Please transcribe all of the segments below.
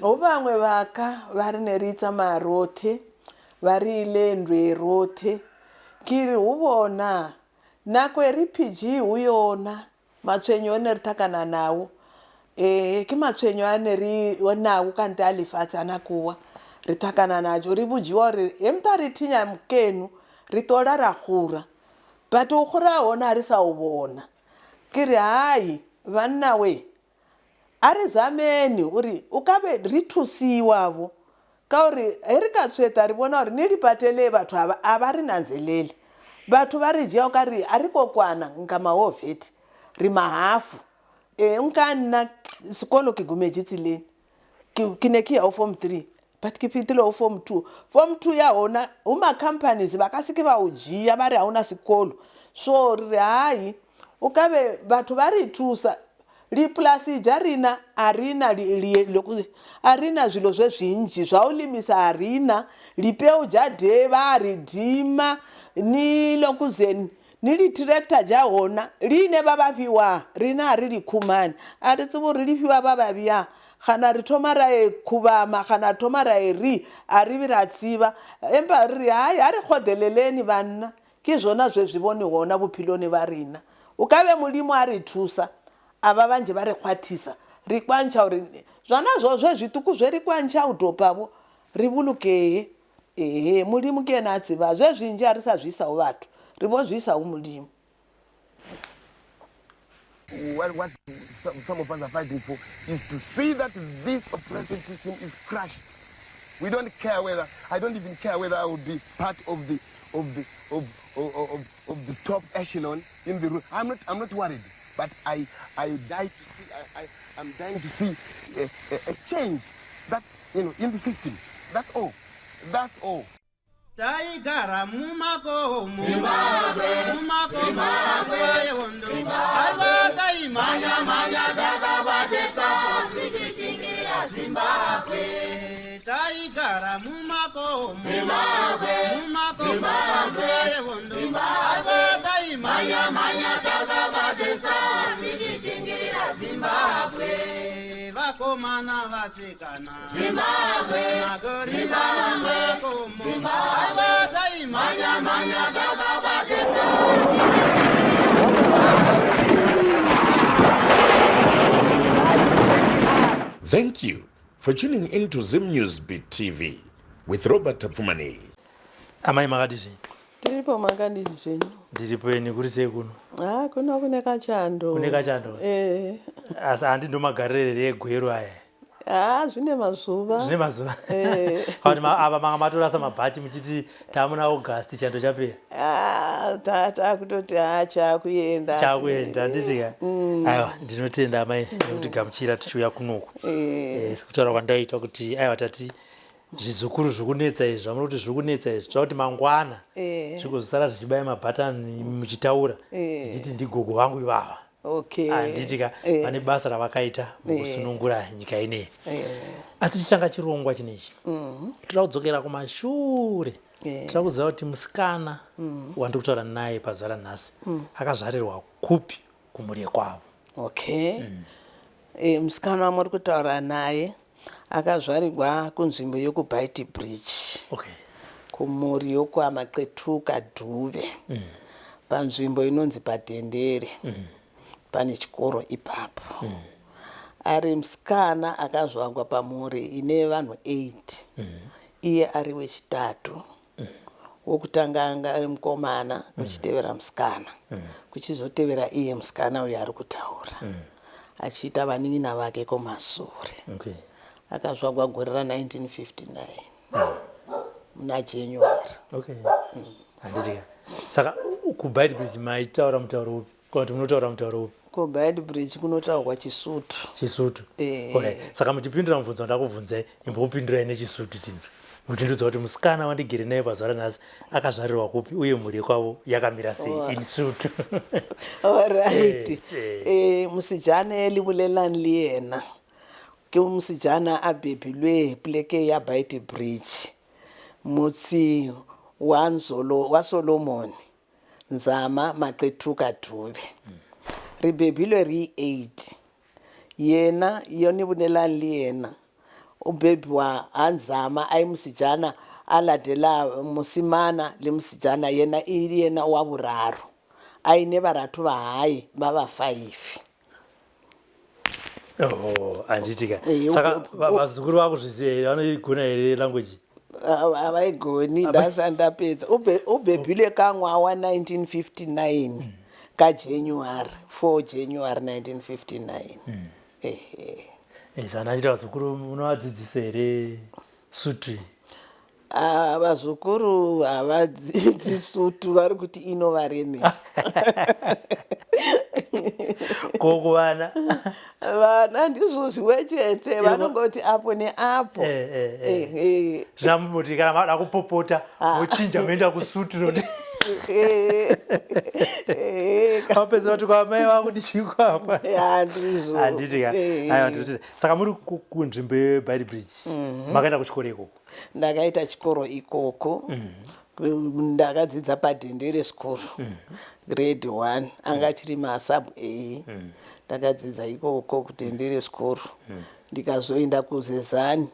Ho vhaṅwe vhaka vha ri ne ri tsamaya roṱhe vha ri ile ndwe roṱhe ke ri hu vhona nako e ri PG hu yona matshwenyo one ri ṱhakana nawo ee ke matshwenyo ane ri nawo kanti a lefatshe a nakoa ri ṱhakana najo ri vhudziwa uri he mta ri thinya mukenu ri ṱola ra xura but u xura hone a ri sa u vhona ke ri hayi vhanna we a ri zameni uri u ka vhe ri thusiwa-vho ka uri he ri ka tsweta ri vhona uri ni lipatele vhathu a vha ri nanzeleli vhathu vha ri dzhia u ka ri a ri ko kwana nga mahoveti ri mahafu e nka nna sekolo ke gumetse tseleng ke ne ke ya ho form 3 but ke fitile ho form 2 form 2 ya hona hu ma-companies vha ka seke vha u dzhia vha ri hauna sekolo so ri ri hayi u ka vhe vhathu vha ri thusa lipulasi ja rina a rina a rina zwilo zwe zwinzhi zwa u limisa a rina lipeu ja de vha ri dima ni lokuzeni ni li-tractor ja hona line vha vha fhiwa rina a ri li khumani a ri tsivhi uri li fhiwa vha vha vhiya gana ri thoma ra e khuvhama gana thoma ra e ri a ri vhi ra tsivha empa ri ri hayi a ri khoḓeleleni vhanna ke zwona zwe zwi vhoni hona vhuphiloni vha rina u ka vhe mulimo a ri thusa a vha vhanzhi vha ri khwaṱhisa ri kwantsha uri zwana zwo zwe zwiṱuku zwe ri kwantsha u dopavho ri vhulukee Ehe, Mulimu ke yena a tseba zwe zwinzhi a ri sa zwi isaho vhathu, ri vho zwi isaho Mulimu. What some of us are fighting for is to see that this oppressive system is crushed. We don't care whether, I don't even care whether I will be part of the, of the, of, of, of, of the top echelon in the room. I'm not worried, but I die to see, I'm dying to see a change that, in the system. That's all. That's all. Taigara mumakomo, mumakomo nguva yehondo, aiwa taimhanya mhanya takabatesa tichichingira Zimbabwe. Taigara mumakomo, mumakomo nguva yehondo, aiwa taimhanya mhanya takabatesa tichichingira Zimbabwe. Vakomana vasikana, Zimbabwe, magorira mumakomo, aiwa taimhanya mhanya takabatesa. Thank you for tuning in to Zim News Beat TV with Robert Tapfumani. Amai, makadii? Tiripo, makadini zvenyu? Ndiripo ini, kuri sei kuno? Ha, kuno kune kachando. Kune kachando? Eh. Asi handi ndo magariro egweru aya? Ha, zvine mazuva. Zvine mazuva. Eh. Kuti ava manga matorasa mabhachi muchiti tamuna August chando chapera. Ah, takutoti ha, chakuenda. Chakuenda, handiti ka? Aiwa, ndinotenda amai nekutigamuchira tichiuya kunoku. Sekutaura kwandaita kuti aiwa, tati zvizukuru zviri kunetsa izvi, zvamuri kuti zviri kunetsa izvi, toda kuti mangwana zvigozosara zvichibaya mabhatani muchitaura zvichiti ndigogo vangu ivava. Handiti ka? Vane basa ravakaita mukusunungura nyika ineyi. Asi tichitanga chirongwa chinechi, toda kudzokera kumashure. Toda kuziva kuti musikana wandiri kutaura naye pazuva ranhasi akazvarirwa kupi, kumhuri yekwavo? Okay. Musikana wamuri kutaura naye akazvarirwa kunzvimbo yekuBeitbridge, kumhuri yokwaMaqetuka Dhuve, panzvimbo inonzi Padendere, pane chikoro ipapo. Ari musikana akazvarwa pamhuri ine vanhu 8, iye ari wechitatu. Wokutanga anga ari mukomana, kuchitevera musikana, kuchizotevera iye musikana uyo ari kutaura, achiita vanin'ina vake kumasure. Akazvagwa gore ra1959 muna January. Okay, handiti ka? Saka kuBeitbridge maitaura mutauro upi, kana kuti munotaura mutauro upi? KuBeitbridge kunotaurwa Chisutu. Chisutu. Eh. Alright. Saka muchipindura mubvunzo wandakubvunzai, imbopindurai neChisutu tinzwe, muchindudza kuti musikana wandigere naye pazuva ranhasi akazvarirwa kupi uye mhuri yekwavo yakamira sei in Sutu. Alright. Eh. Mosejana e le bolelang le yena ke mosejana a bebilwe poleke ya Beitbridge, motse wa Nzolo wa Solomon Nzama Maqethuka Dube. Re bebilwe re 8. Yena yo ni bolelang le yena O bebiwa ha Nzama a musijana a latela mosimana le mosejana yena e le yena wa boraro. A ine baratho ba hae ba ba faifi. Oh, handiti ka saka vazukuru vakuzviziva here vanoigona here language havaigoni ndasati ndapedza o bebile ka ngwaga wa 1959 mm. ka January 4 January 1959 mm. Ehe. Eh, saka ndachiti vazukuru munovadzidzisa here sutu? Ah, vazukuru havadzidzi sutu, vari kuti inovaremera. Ko kuvana? Vana ndizvo zvimwe chete, vanongoti apo neapo. Eh, eh, eh. Ehe. Zvamuboti kana vada kupopota mochinja moenda kusutu noti vapedza vati kwamai vakuti chikwapa. Ya, ndizvo. Handiti ka? Aiwa, ndinotenda. Saka muri kunzvimbo yeBeitbridge, makaenda kuchikoro ikoko? Ndakaita chikoro ikoko. Ndakadzidza paDendere School, grade 1, anga achiri masub A. Ndakadzidza ikoko kuDendere School, ndikazoenda kuZezani,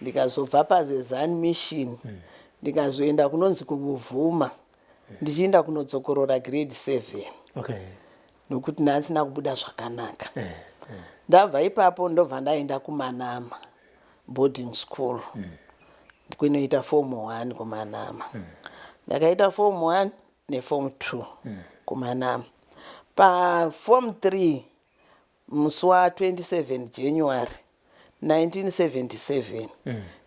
ndikazobva paZezani Mission ndikazoenda kunonzi kuBuvuma, ndichienda kunodzokorora grade 7 nokuti ndandisina kubuda zvakanaka. Ndabva ipapo ndobva ndaenda kuManama boarding school kuinoita form 1 kuManama. Ndakaita form 1 neform 2 kuManama. Paform 3 musi wa27 January 1977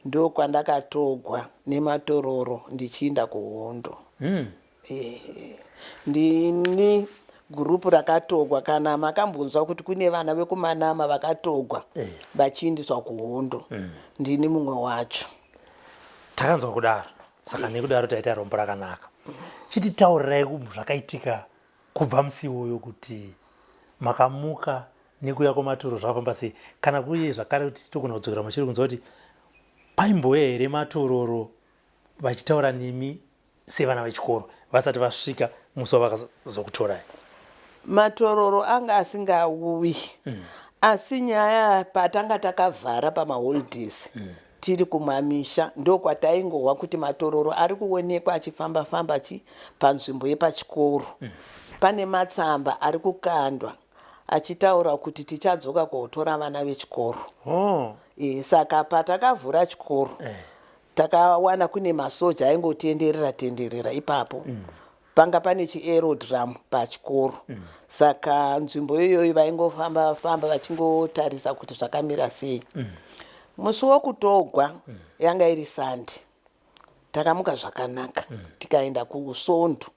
ndokwandakatogwa nematororo ndichiinda kuhondo. Ndini gurupu rakatogwa. Kana makambonzwa kuti kune vana vekuManama vakatogwa vachiindiswa kuhondo, ndini mumwe wacho. Takanzwa kudaro, saka nekudaro taita rombo rakanaka. Chititaurirai zvakaitika kubva musi iwoyo, kuti makamuka nekuya kwamatoro zvakafamba sei, kana kuye zvakare kuti togona kudzokera mashure kunzwa kuti paimbouya here matororo vachitaura nemi sevana vechikoro vasati vasvika musi wavakazokutorai. Matororo anga asingauyi, asi nyaya patanga takavhara pamaholidays tiri kumamisha, ndokwataingohwa kuti matororo ari kuonekwa achifamba famba chi panzvimbo yepachikoro. Pane matsamba ari kukandwa achitaura kuti tichadzoka kotora vana vechikoro. Saka patakavhura chikoro takawana kune masoja aingotenderera tenderera ipapo. Panga pane chiaerodrome pachikoro, saka nzvimbo iyoyo vaingofamba famba vachingotarisa kuti zvakamira sei. Musi wokutogwa yanga iri Sunday. Takamuka zvakanaka, tikaenda kusondo.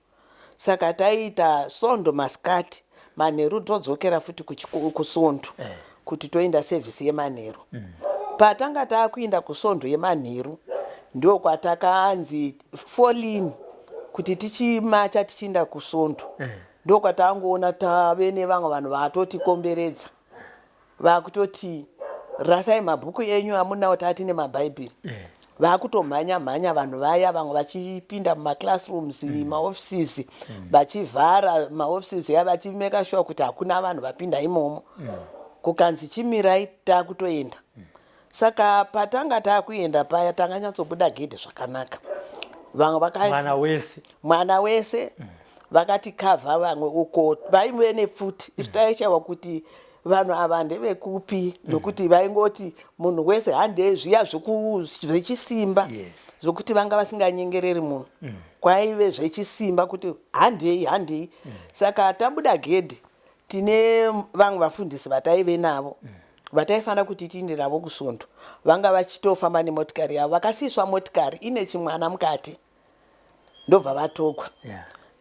Saka taiita sondo masikati, manheru todzokera futi kusondo kuti toenda sevhisi yemanheru. Patanga taakuinda kusondo yemanheru ndo kwatakanzi folini kuti tichimacha tichiinda kusondo, ndo kwatangoona tave nevamwe vanhu vatotikomberedza, vakutoti rasai mabhuku enyu amunawo, tatine mabhaibheri. Vakutomhanya mhanya vanhu vaya, vamwe vachipinda mumaclassrooms, maoffices, vachivhara maoffices ya, vachimeka sure kuti hakuna vanhu vapinda imomo. Kukanzi chimirai, takutoenda. Saka patanga takuenda paya tanganyatsobuda gedhe zvakanaka. Vamwe vaka Mwana wese? Mwana wese. Vakati kavha vamwe uko vaive nepfuti. Isu taishawa kuti vanhu ava ndevekupi, nokuti vaingoti munhu wese handei, zviya zvechisimba zvokuti vanga vasinganyengereri munhu. Kwaive zvechisimba kuti handei, handei. Saka tabuda gedhe tine vamwe vafundisi vataive navo vataifanira kuti tiinde navo kusondo, vanga vachitofamba nemotikari yavo. Vakasiiswa motikari ine chimwana mukati, ndobva vatogwa.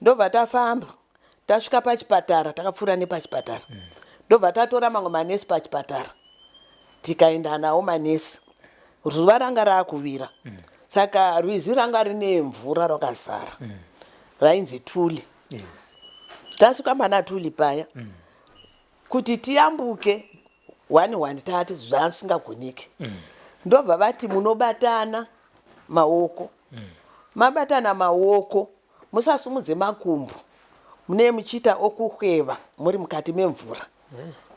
Ndobva tafamba tasvika pachipatara, takapfuura nepachipatara, ndobva tatora mamwe manesi pachipatara tikaenda nawo manesi. Zuva ranga raakuvira, saka rwizi ranga rine mvura rwakazara, rainzi Tuli. Tasvika mana Tuli paya, kuti tiyambuke one one tati zvasingagoneki. Ndobva vati munobatana maoko, mabatana maoko, musasumudze makumbo, munee muchiita okuhweva muri mukati memvura,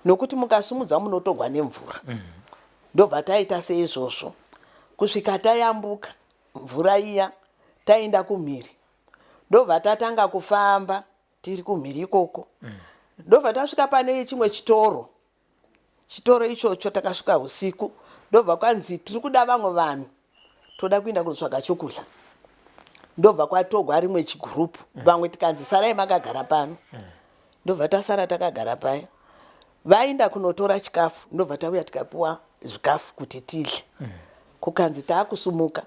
nokuti mukasumudza munotogwa nemvura. Ndobva taita seizvozvo kusvika tayambuka mvura iya, taenda kumhiri. Ndobva tatanga kufamba tiri kumhiri ikoko. Ndobva tasvika pane chimwe chitoro. Chitoro ichocho takasvika usiku, ndobva kwanzi tiri kuda vamwe vanhu, toda kuenda kunotsvaga chokudya. Ndobva kwatogwa rimwe chigurupu, vamwe tikanzi sarai makagara pano. Ndobva tasara takagara paya, vaenda kunotora chikafu, ndobva tauya tikapiwa zvikafu kuti tidye. Kukanzi taakusumuka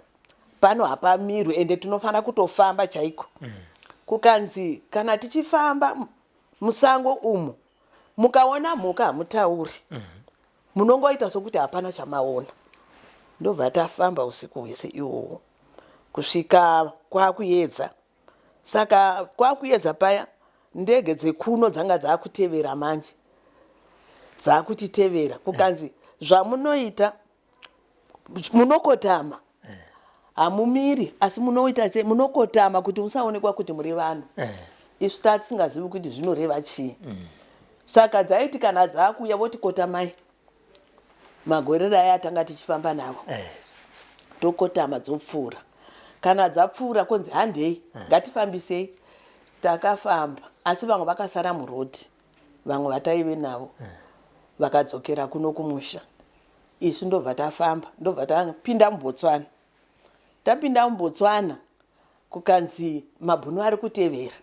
pano hapamirwe, ende tinofanira kutofamba chaiko. Kukanzi kana tichifamba musango umu, mukaona mhuka hamutauri, munongoita sokuti hapana chamaona. Ndobva tafamba usiku hwese iwowo kusvika kwakuedza. Saka kwakuedza paya, ndege dzekuno dzanga dzakutevera manje, dzakutitevera. Kukanzi zvamunoita, munokotama, hamumiri, asi munoita se munokotama kuti musaonekwa kuti muri vanhu. Isu tatisingazivi kuti zvinoreva chii. Saka dzaiti kana dzakuuya voti kotamai, magorera aya atanga tichifamba navo, tokotama, dzopfuura. Kana dzapfuura konzi handei, ngatifambisei. Takafamba, asi vamwe vakasara murodhi, vamwe vataive navo vakadzokera kuno kumusha. Isu ndobva tafamba, ndobva tapinda muBotswana. Tapinda muBotswana, kukanzi mabhunu ari kutevera,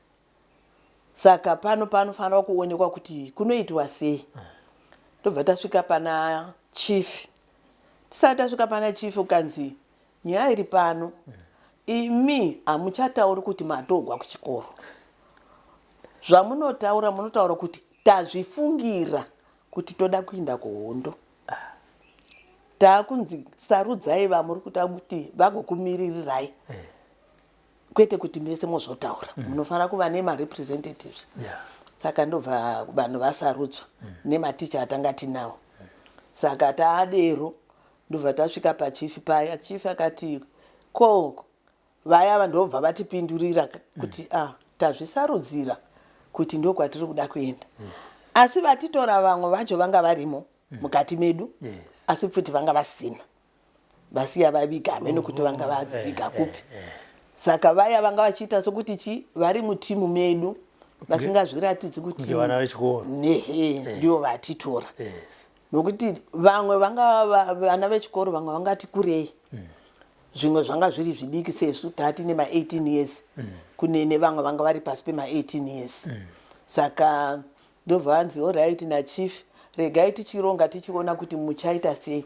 saka pano panofanira kuonekwa kuti kunoitwa sei. Ndobva tasvika pana chief. Tisati tasvika pana chief, kukanzi nyaya iri pano, imi hamuchatauri kuti matogwa kuchikoro. Zvamunotaura, munotaura kuti tazvifungira kuti toda kuinda kuhondo. Taakunzi sarudzai vamuri kuda kuti vagokumiririrai, kwete kuti mese mozotaura. Munofanira kuva nemarepresentatives. Saka ndobva vanhu vasarudzwa nematicha atanga tinawo. Saka taadero, ndobva tasvika pachief paya. Chief akati ko vaya, ndobva vatipindurira kuti ah, tazvisarudzira kuti ndokwatiri kuda kuenda. Asi vatitora vamwe vacho vanga varimo mukati medu, asi pfuti vanga vasina, vasiya vaviga, hamene kuti vanga vaviga kupi. Saka vaya vanga vachiita sokuti chi vari mutimu medu, vasingazviratidzi kuti Kunge vana vechikoro. Nehe, ndivo vatitora, nokuti vamwe vanga vana vechikoro, vamwe vangati kurei, zvimwe zvanga zviri zvidiki sesu tati nema18 years, kune nevamwe vanga vari pasi pema18 years. Saka ndobva vanzi alright nachief, regai tichironga, tichiona kuti muchaita sei.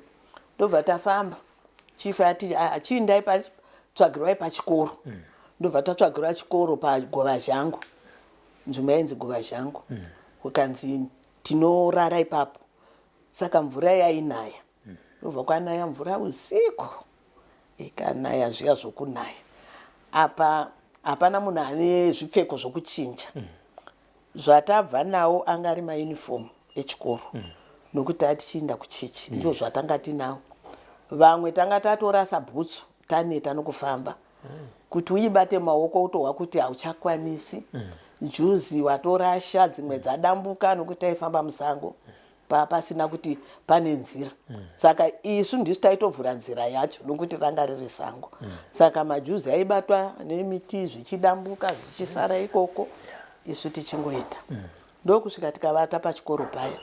Ndobva tafamba, chief ati, "Ah, chiindai tsvagirwai pachikoro." Ndobva tatsvagirwa chikoro paGovazhangu, nzvimbo yainzi Govazhangu. Kukanzi tinorara ipapo. Saka mvura yainaya, ndobva kwanaya mvura usiku, ikanaya zviya zvokunaya. Apa hapana munhu ane zvipfeko zvokuchinja. Zvatabva nawo anga ari maunifomu echikoro, nokuti tatichiinda kuchechi, ndizvo zvatanga tinawo. Vamwe tanga tatorasa bhutsu, taneta nokufamba, kuti uibate maoko utohwa kuti hauchakwanisi. Juzi watorasha, dzimwe dzadambuka, nokuti taifamba musango pasina kuti pane nzira. Saka isu ndisu taitovhura nzira yacho, nokuti ranga riri sango. Saka majuzi aibatwa nemiti, zvichidambuka, zvichisara ikoko, isu tichingoenda, ndokusvika tikavata pachikoro paya.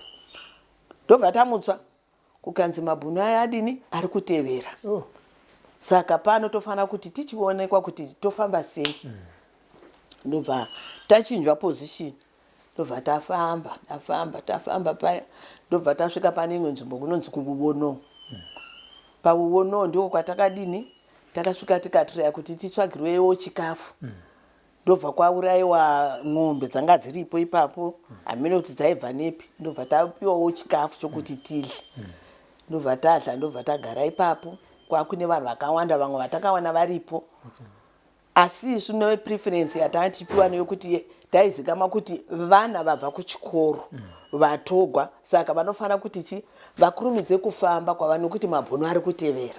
Ndobva tamutswa, kukanzi mabhunu aya adini, ari kutevera. Saka pano tofanira kuti tichionekwa kuti tofamba sei. Ndobva tachinjwa position, ndobva tafamba, tafamba, tafamba paya, ndobva tasvika pane imwe nzvimbo kunonzi kuBubono. PaBubono ndiko kwatakadini, takasvika tikatiraya kuti titsvagirwewo chikafu. Ndobva kwaurayiwa ng'ombe dzanga dziripo ipapo, hamene kuti dzaibva nepi. Ndobva tapiwawo chikafu chokuti tidye, ndobva tadya, ndobva tagara ipapo. Kwakune vanhu vakawanda, vamwe vatakawana varipo, asi isu nepreference yatanga tichipiwa neyokuti taizikamwa kuti vana vabva kuchikoro vatogwa, saka vanofanira kuti chi vakurumidze kufamba kwava, nokuti mabhunu ari kutevera,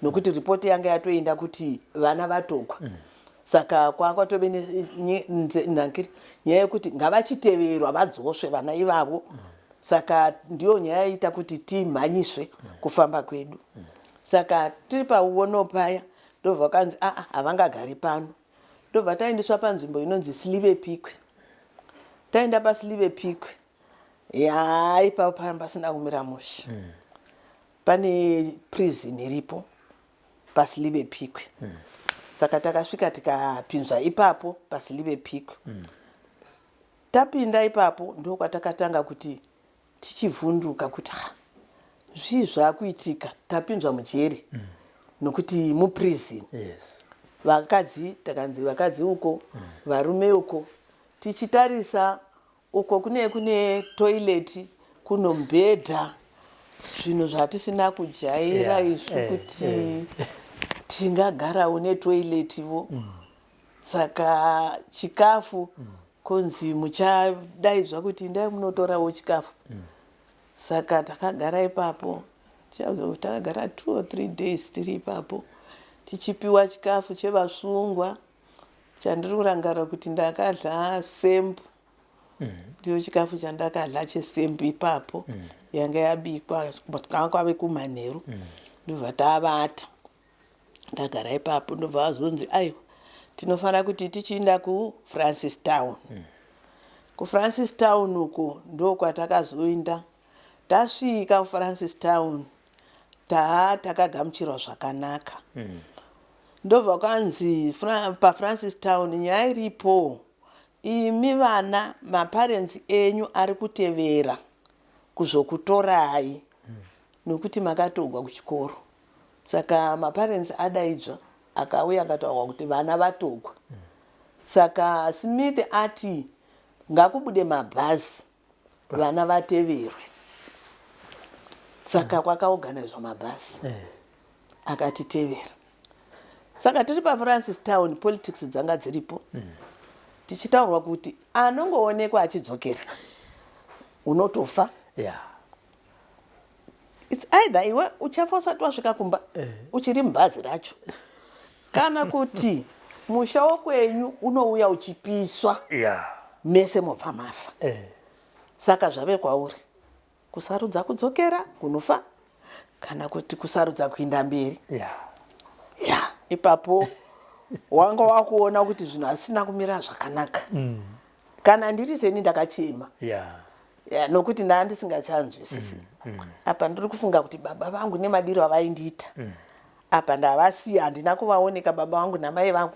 nokuti ripoti yanga yatoenda kuti vana vatogwa. Saka kwatove nenyaya yekuti ngavachiteverwa, vadzoswe vana ivavo. Saka ndiyo nyaya yaita kuti timhanyiswe kufamba kwedu. Saka tiri pauono paya, ndobva kanzi aa, havangagari pano. Ndobva taendeswa panzvimbo inonzi Slive Pikwe. Taenda paSlive Pikwe, ya, ipapo paya pasina kumira mushe. Pane prison iripo paSlive Pikwe. Saka takasvika tikapinzwa ipapo paSlive Pikwe. Tapinda ipapo ndokwatakatanga kuti tichivhunduka kuti ha, zvii zvakuitika, tapinzwa mujeri nokuti muprison. Vakadzi takanzi vakadzi uko, varume uko. Tichitarisa uko kune toilet, kuno mubhedha, zvinhu zvatisina kujaira isu kuti tingagarawo netoilet vo. Saka chikafu kunzi muchadaidzwa kuti endai munotorawo chikafu. Saka takagara ipapo, takagara 2 or 3 days tiri ipapo, tichipiwa chikafu chevasungwa. Chandiri kurangarira kuti ndakadya sembu, ndiyo chikafu chandakadya chesembu ipapo. Yanga yabikwa kanga kwave kumanheru. Ndobva tavata, ndagara ipapo. Ndobva vazonzi aiwa, tinofanira kuti tichiinda kuFrancis Town. KuFrancis Town uko ndokwatakazoinda. Tasvika kuFrancis Town, taa takagamuchirwa zvakanaka. Ndobva kwanzi paFrancis Town, nyaya iripo, imi vana, maparents enyu ari kutevera kuzokutorai nokuti makatogwa kuchikoro. Saka maparents adaidzwa, akauya akataurwa kuti vana vatogwa. Saka Smith ati ngakubude mabhazi, vana vateverwe. Saka kwakaorganizwa mabhazi akatitevera. Saka tiri paFrancis Town, politics dzanga dziripo, tichitaurwa kuti anongoonekwa achidzokera unotofa. It's either iwe uchafa usati wasvika kumba uchiri mubhazi racho, kana kuti musha wokwenyu unouya uchipiswa, mese mobva mafa. Saka zvave kwauri kusarudza kudzokera kunofa kana kuti kusarudza kuinda mberi. Ya, ipapo wanga wakuona kuti zvinhu hazvisina kumira zvakanaka. Kana ndiri seni, ndakachema. Ya, nokuti ndaa ndisingachanzwisisi. Apa ndiri kufunga kuti baba vangu nemadiro avaindiita, apa ndavasiya, handina kuvaoneka baba vangu namai vangu.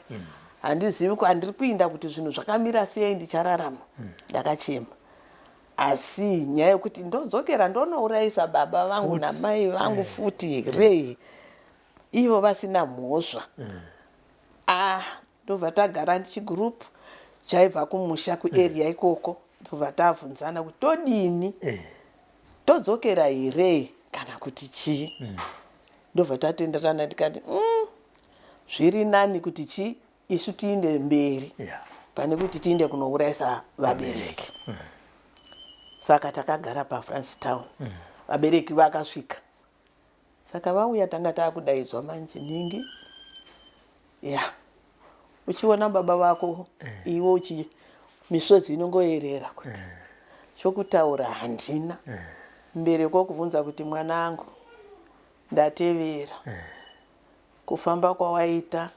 Handizivi kwandiri kuinda, kuti zvinhu zvakamira sei, ndichararama. Ndakachema. Asi nyaya yekuti ndodzokera ndonourayisa baba vangu namai vangu futi here, ivo vasina mhosva? Ah, ndobva tagara ndichigroup chaibva kumusha kuarea ikoko, ndobva tabvunzana kuti todini, todzokera here kana kuti chii? Ndobva tatenderana tikati, zviri nani kuti chi isu tiinde mberi pane kuti tiinde kunourayisa vabereki." Saka takagara paFrancis Town. Vabereki vakasvika. Saka vauya, tanga taakudaidzwa manje nhingi ya, uchiona baba vako iwe uchi misodzi inongoerera kuti chokutaura handina. Mbereko wokubvunza kuti, "Mwanangu, ndatevera kufamba kwawaita,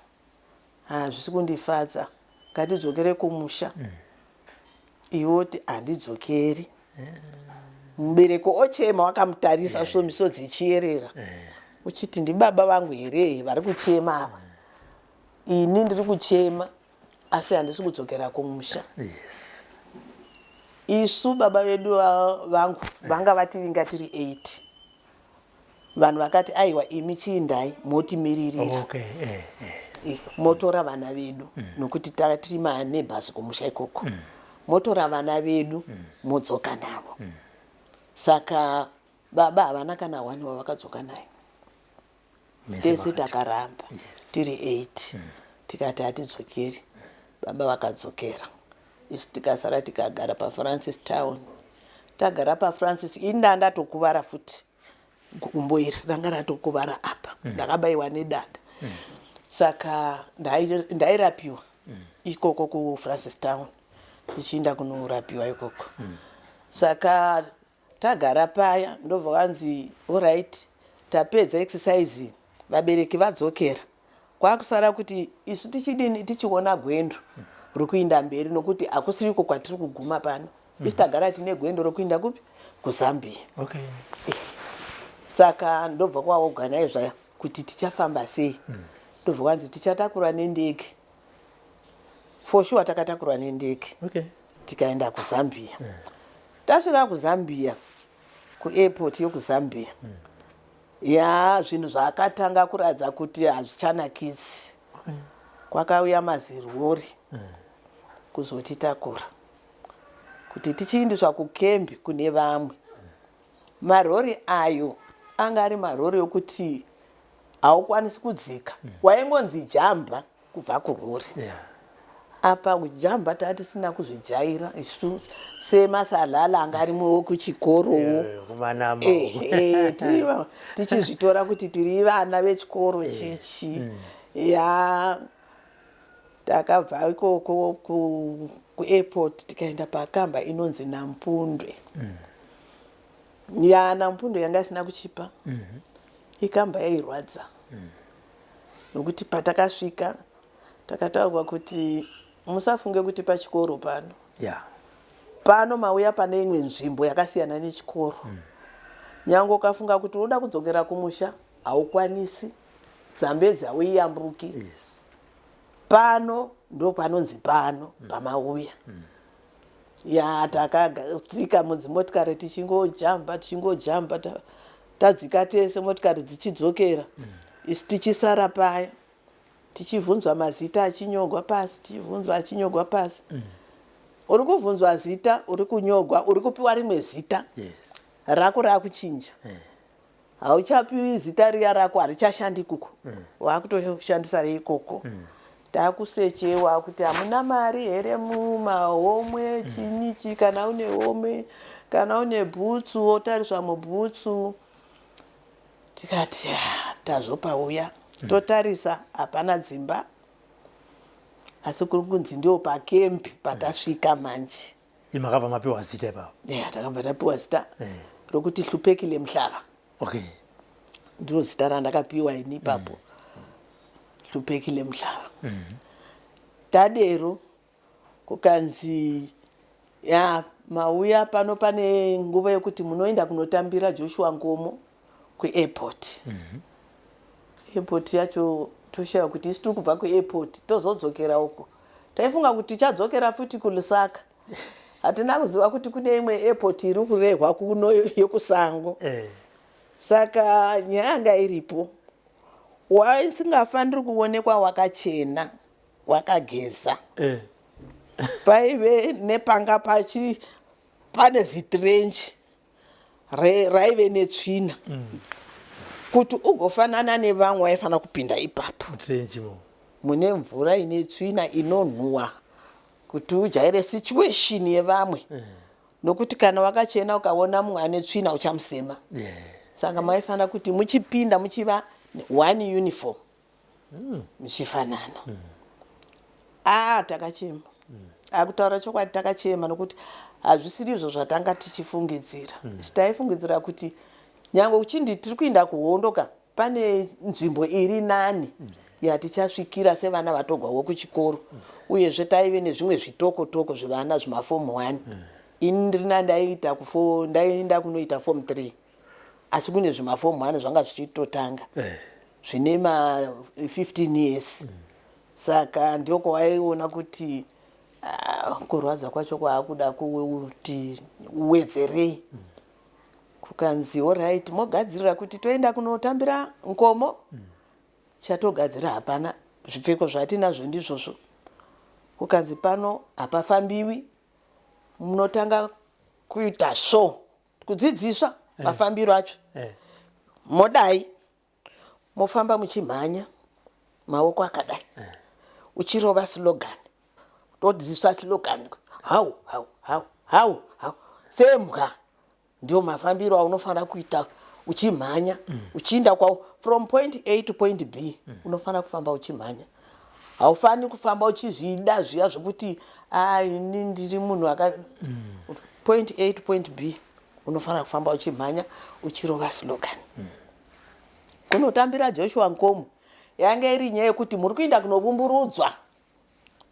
hazvisi kundifadza, ngatidzokere kumusha." Iwe oti, "Handidzokeri." Mubereko ochema wakamutarisa, so misodzi ichiyerera, uchiti, "Ndibaba vangu here vari kuchema ava? Ini ndiri kuchema, asi handisi kudzokera kumusha." Isu baba vedu vangu vanga vativinga tiri 8 vanhu. Vakati, "Aiwa, imi chiindai motimiririra." Motora vana vedu nokuti tiri maneighbours kumusha ikoko. Motora vana vedu modzoka navo. Saka baba havana kana one wavakadzoka naye. Mese Tese vakati. Takaramba tiri 8, tikati hatidzokeri. Baba vakadzokera, isu tikasara tikagara paFrancis Town. Tagara paFrancis, ini ndaa ndatokuvara futi, gumbo iri ranga ratokuvara apa, ndakabayiwa nedanda. Saka ndairapiwa ikoko kuFrancis Town, ndichiinda kunorapiwa ikoko. Saka Tagara paya ndobva kwanzi alright, tapedza exercise, vabereki vadzokera. Kwakusara kuti isu tichidini tichiona gwendo rokuinda mberi nokuti hakusiriko kwatiri kuguma pano. Isu tagara tine gwendo rokuinda kupi? KuZambia. Okay. Saka ndobva kwaorganizwa kuti tichafamba sei. Ndobva kwanzi tichatakurwa nendege. For sure takatakurwa nendege. Okay. Tikaenda kuZambia. Tasvika kuZambia, kuairport yokuZambia. Ya zvinhu zvakatanga kuratidza kuti hazvichanakidzi. Okay. Kwakauya mazirori kuzotitakura kuti tichiindiswa kukembi kune vamwe. Marori ayo anga ari marori ekuti haukwanisi kudzika, waingonzi jamba kubva kurori. Apa kujamba tatisina kuzvijaira isu semasalala anga arimowo kuchikorowo. Kumanama. Tichizvitora kuti tiri vana vechikoro chichi. Ya takabva ikoko kuairport tikaenda pakamba inonzi Nampundwe. Ya Nampundwe yanga isina kuchipa. Ikamba yairwadza. Nokuti patakasvika takataurwa kuti musafunge kuti pachikoro pano. Pano mauya pane imwe nzvimbo yakasiyana nechikoro. Nyange ukafunga kuti unoda kudzokera kumusha haukwanisi, Zambezi hauiyambuki. Pano ndo panonzi pano pamauya. Ya takadzika mudzimotikari tichingojamba tichingojamba tadzika tese motikari dzichidzokera. Isu tichisara paya tichibvunzwa mazita achinyogwa pasi, tichibvunzwa achinyogwa pasi. Uri kubvunzwa zita, uri kunyogwa, uri kupiwa rimwe zita. Rako rakuchinja. Hauchapiwi zita riya rako, harichashandi ikoko. Wakutoshandisa reikoko. Takusechewa kuti hamuna mari here mumahomwe, chinyichi, kana une homwe, kana une bhutsu, wotariswa mubhutsu. Tikati tazopauya. Totarisa hapana dzimba. Asi kuri kunzi ndio pakembi patasvika manje. Makabva mapiwa zita ipapo? Yeah, takabva tapiwa zita rokuti Hlupekile Mhlaba. Okay. Ndiro zita randakapiwa ini ipapo. Hlupekile Mhlaba. Tadero kukanzi ya mauya pano pane nguva yekuti munoenda kunotambira Joshua Nkomo kuairport. Airport yacho toshaya kuti isu tiri kubva kuairport tozodzokera uko. Taifunga kuti tichadzokera futi kuLusaka. Hatina kuziva kuti kune imwe airport iri kurehwa kuno yekusango. Saka nyaya yanga iripo, waisingafaniri kuonekwa wakachena, wakageza. Paive nepanga pachi pane zitrenchi raive netsvina. Kuti ugofanana nevamwe waifanira kupinda ipapo. Mune mvura ine tsvina inonhuwa kuti ujaire situation yevamwe. Nokuti kana wakachena ukaona mumwe ane tsvina uchamusema. Saka maifanira kuti muchipinda muchiva one uniform. Muchifanana. Takachema. Akutaura chokwadi takachema nokuti hazvisiri izvo zvatanga tichifungidzira. Taifungidzira kuti nyange uchindi tiri kuinda kuhondo ka pane nzvimbo iri nani yatichasvikira sevana vatogwawo kuchikoro. Uyezve taive nezvimwe zvitoko toko zvevana zvimafomu 1. Ini ndiri nani ndaiita kufo, ndaienda kunoita form 3. Asi kune zvimafomu 1 zvanga zvichitotanga. Zvine ma 15 years. Saka ndiko kwawaiona kuti kurwadza kwacho kwaakuda kuti uwedzerei. Kukanzi alright mogadzirira kuti toenda kunotambira Nkomo. Chatogadzira hapana, zvipfeko zvatinazvo ndizvozvo. Kukanzi pano hapafambiwi, munotanga kuita so, kudzidziswa mafambiro acho. Modai mofamba muchimhanya maoko akadai. Uchirova slogan. Todzidziswa slogan. Hau hau hau hau hau. Sembwa ndio mafambiro aunofanira kuita uchimhanya, uchiinda kwa from point A to point B. Unofanira kufamba uchimhanya. Haufani kufamba uchizvida zviya zvekuti ini ndiri munhu aka point A to point B. Unofanira kufamba uchimhanya uchirova slogan. Kunotambira Joshua Nkomo yange iri nyaya yekuti muri kuinda kunovumburudzwa,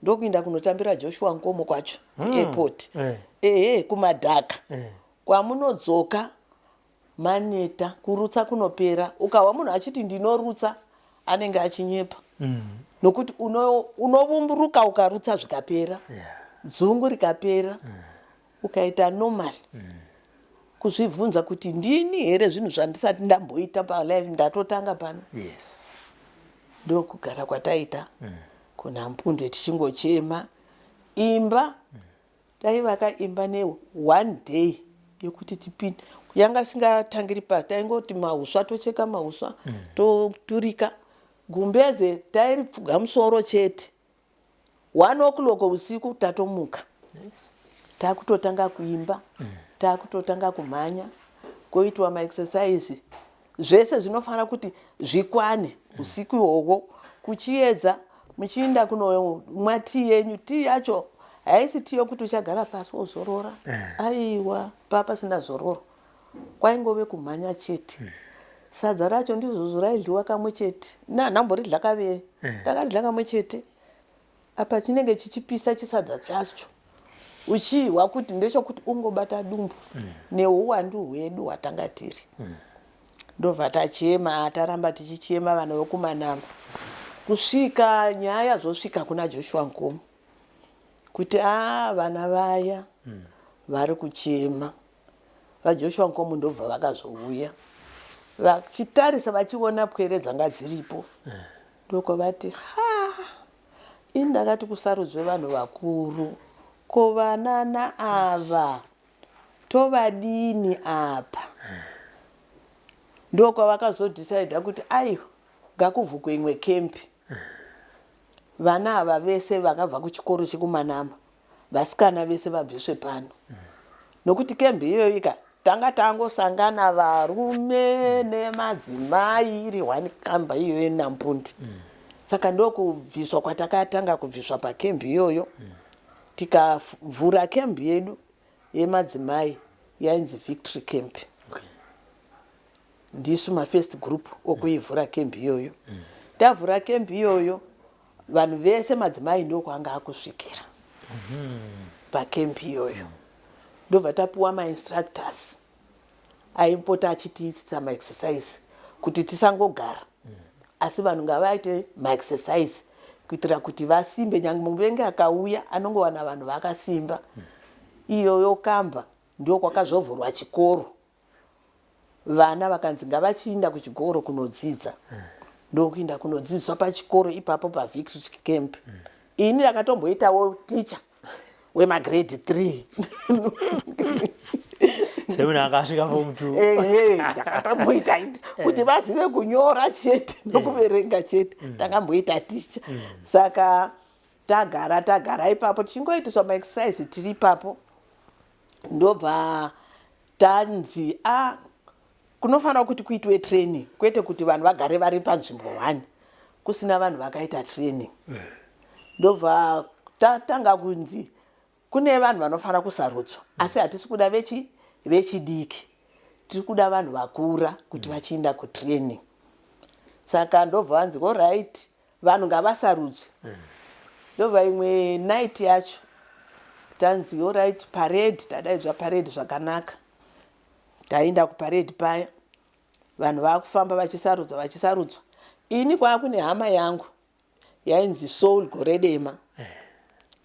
ndokuinda kunotambira Joshua Nkomo kwacho airport. Ehe, kumadhaka kwamunodzoka maneta, kurutsa kunopera. Ukahwa munhu achiti ndinorutsa, anenge achinyepa, nokuti unovumburuka ukarutsa zvikapera, dzungu rikapera, ukaita normal. Kuzvibvunza kuti ndini here, zvinhu zvandisati ndamboita palife, ndatotanga pano. Ndokugara kwataita kunaMpundwe tichingochema imba. Taivaka imba ne one day yekuti tipinde, yanga singatangiri pasi. Taingoti mauswa, tocheka mauswa, toturika gumbeze, tairipfuga musoro chete. 1 o'clock usiku tatomuka, takutotanga kuimba, takutotanga kumhanya, koitwa maexercise, zvese zvinofanira kuti zvikwane usiku ihwohwo. Kuchiedza muchiinda kunomwa tii yenyu. Tii yacho haisi tii yokuti uchagara pasi wozorora, aiwa, pasina zororo, kwaingove kumhanya chete. Sadza racho ndizvozvo, raidliwa kamwe chete. Nanhamboridla kaviri, takaridla kamwe chete. Apa chinenge chichipisa chisadza chacho, uchihwa kuti ndechekuti ungobata dumbu neuwandu hwedu hwatanga tiri. Ndobva tachema, taramba tichichema vanhu vekuManama, kusvika nyaya zvosvika kuna Joshua Nkomo kuti a vana vaya vari kuchema. VaJoshua Nkomo ndobva vakazouya vachitarisa, vachiona pwere dzanga dziripo, ndokwavati, "Ha, ini ndakati kusarudzwe vanhu vakuru, ko vanana ava tovadini apa?" Ndokwavakazodhisaidha kuti aiwa, ngakuvhukwe imwe kempi, vana ava vese vakabva kuchikoro chekuManama, vasikana vese vabviswe pano, nokuti kembi iyoyo ika tanga tangosangana varume nemadzimai, iri one kamba iyoyo naMpundu. Saka ndokubviswa kwatakatanga kubviswa pakembi iyoyo, tikavhura kembi yedu yemadzimai yainzi Victory Camp. Ndisu mafirst group okuivhura kembi iyoyo. Tavhura kembi iyoyo, vanhu vese madzimai ndokwanga akusvikira pakembi iyoyo. Ndobva tapiwa mainstructors aipota achitiitisa maexercise kuti tisangogara, asi vanhu ngavaite maexercise kuitira kuti vasimbe. Nyange muvengi akauya, anongowana vanhu vakasimba. Iyoyo kamba ndo kwakazovhurwa chikoro, vana vakanzi ngavachiinda kuchikoro kunodzidza. Ndokuinda kunodzidziswa pachikoro ipapo paVictory Camp. Ini ndakatomboitawo ticha wemagrade 3. Semunhu akasvika form 2. Ehe, ndakatomboita kuti vazive kunyora chete nokuverenga chete, ndakamboita ticha. Saka tagara tagara ipapo tichingoitiswa maexercise tiri ipapo, ndobva tanzi a kunofanira kuti kuitwe training, kwete kuti vanhu vagare vari panzvimbo one kusina vanhu vakaita training. Ndobva tatanga kunzi kune vanhu vanofanira kusarudzwa, asi hatisi kuda vechidiki, tiri kuda vanhu vakura kuti vachiinda kutraining. Saka ndobva vanzi, "Alright, vanhu ngavasarudzwe." Ndobva imwe night yacho tanzi, "Alright, parade." Tadaidzwa parade zvakanaka, taenda kuparade paya, vanhu vaakufamba vachisarudzwa, vachisarudzwa. Ini kwaa kune hama yangu yainzi Soul Goredema,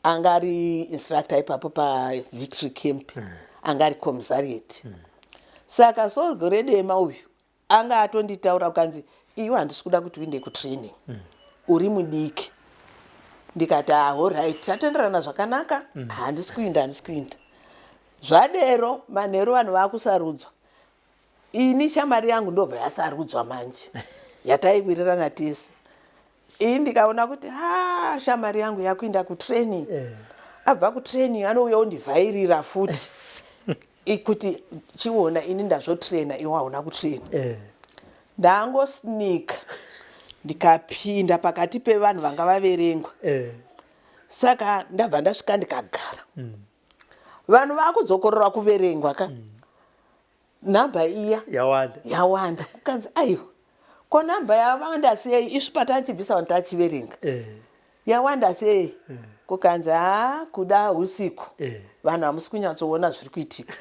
anga ari instructor ipapo paVictory Camp, anga ari commissariat. Saka Soul Goredema uyu anga atonditaura, kukanzi, "Iwe handisi kuda kuti uinde kutraining, uri mudiki." Ndikati, "Alright, tatenderana zvakanaka, handisi kuinda, handisi kuinda." Zvadero, manheru vanhu vaakusarudzwa, ini shamari yangu ndobva yasarudzwa manje, yataiwirirana tese. Ini ndikaona kuti ha, shamari yangu yakuinda kutraining, abva kutraining anouya ondivhairira futi kuti chiona, ini ndazvotraina, iwe hauna kutraina. Ndangosnika ndikapinda pakati pevanhu vanga vaverengwa. Saka ndabva ndasvika ndikagara, vanhu vakudzokorora kuverengwa ka. Nhamba iya yawanda. Yawanda. Kukanzi aiwa, ko nhamba yawanda sei? Isu patachibvisa vanhu tachiverenga. Yawanda sei? Kukanzi haa, kuda usiku. Vanhu hamusi kunyatsoona zviri kuitika.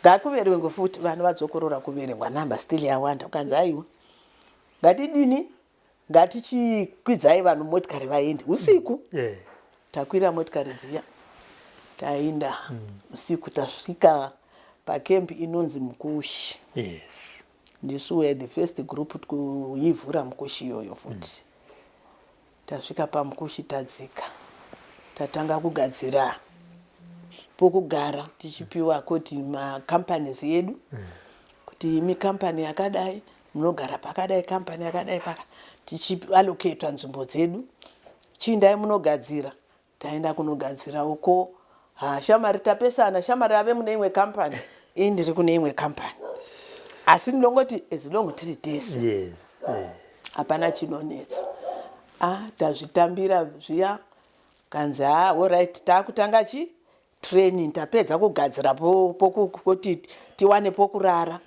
Ngakuverengwe futi. Vanhu vadzokorora kuverengwa, nhamba still yawanda. Kukanzi aiwa, ngatidini, ngatichikwidzai vanhu motikari vaende usiku. Takwira motikari dziya, taenda usiku, tasvika pakembi inonzi Mukushi. Ndisu were the first group kuivhura Mukushi iyoyo futi. Tasvika paMukushi, tadzika, tatanga kugadzira pokugara, tichipiwa koti macompanies edu, kuti imi kambani yakadai munogara pakadai, kambani yakadai paka, tichiallocatwa nzvimbo dzedu. Chiindai munogadzira. Taenda kunogadzira uko. Ha, shamari, tapesana. Shamari ave mune imwe kambani, ii ndiri kune imwe kambani, asi ndinongoti as long tiri tese, hapana chinonetsa. A, tazvitambira zviya. Kanzi ha, alright, taakutanga chi training. Tapedza kugadzira kuti tiwane pokurara,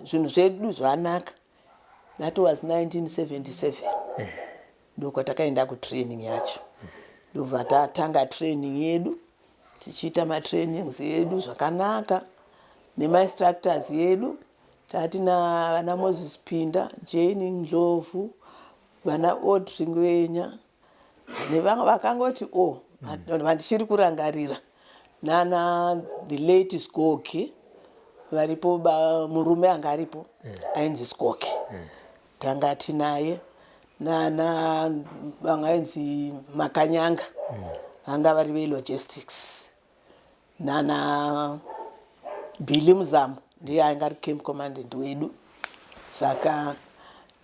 zvinhu zvedu zvanaka. That was 1977. Ndokwatakaenda kutraining yacho. Ndobva tatanga training yedu, tichiita matrainings edu zvakanaka nemainstructors edu. Tatina vana Moses Pinda, Jane Ndlovu, vana Audrey Ngwenya nevamwe vakangoti o vandichiri kurangarira, nana the late Skoki varipo. Murume anga aripo ainzi Skoki, tanga tinaye, nana vamwe ainzi Makanyanga, vanga vari velogistics, nana Billy Muzamo, ndiye anga ari camp commandant wedu. Saka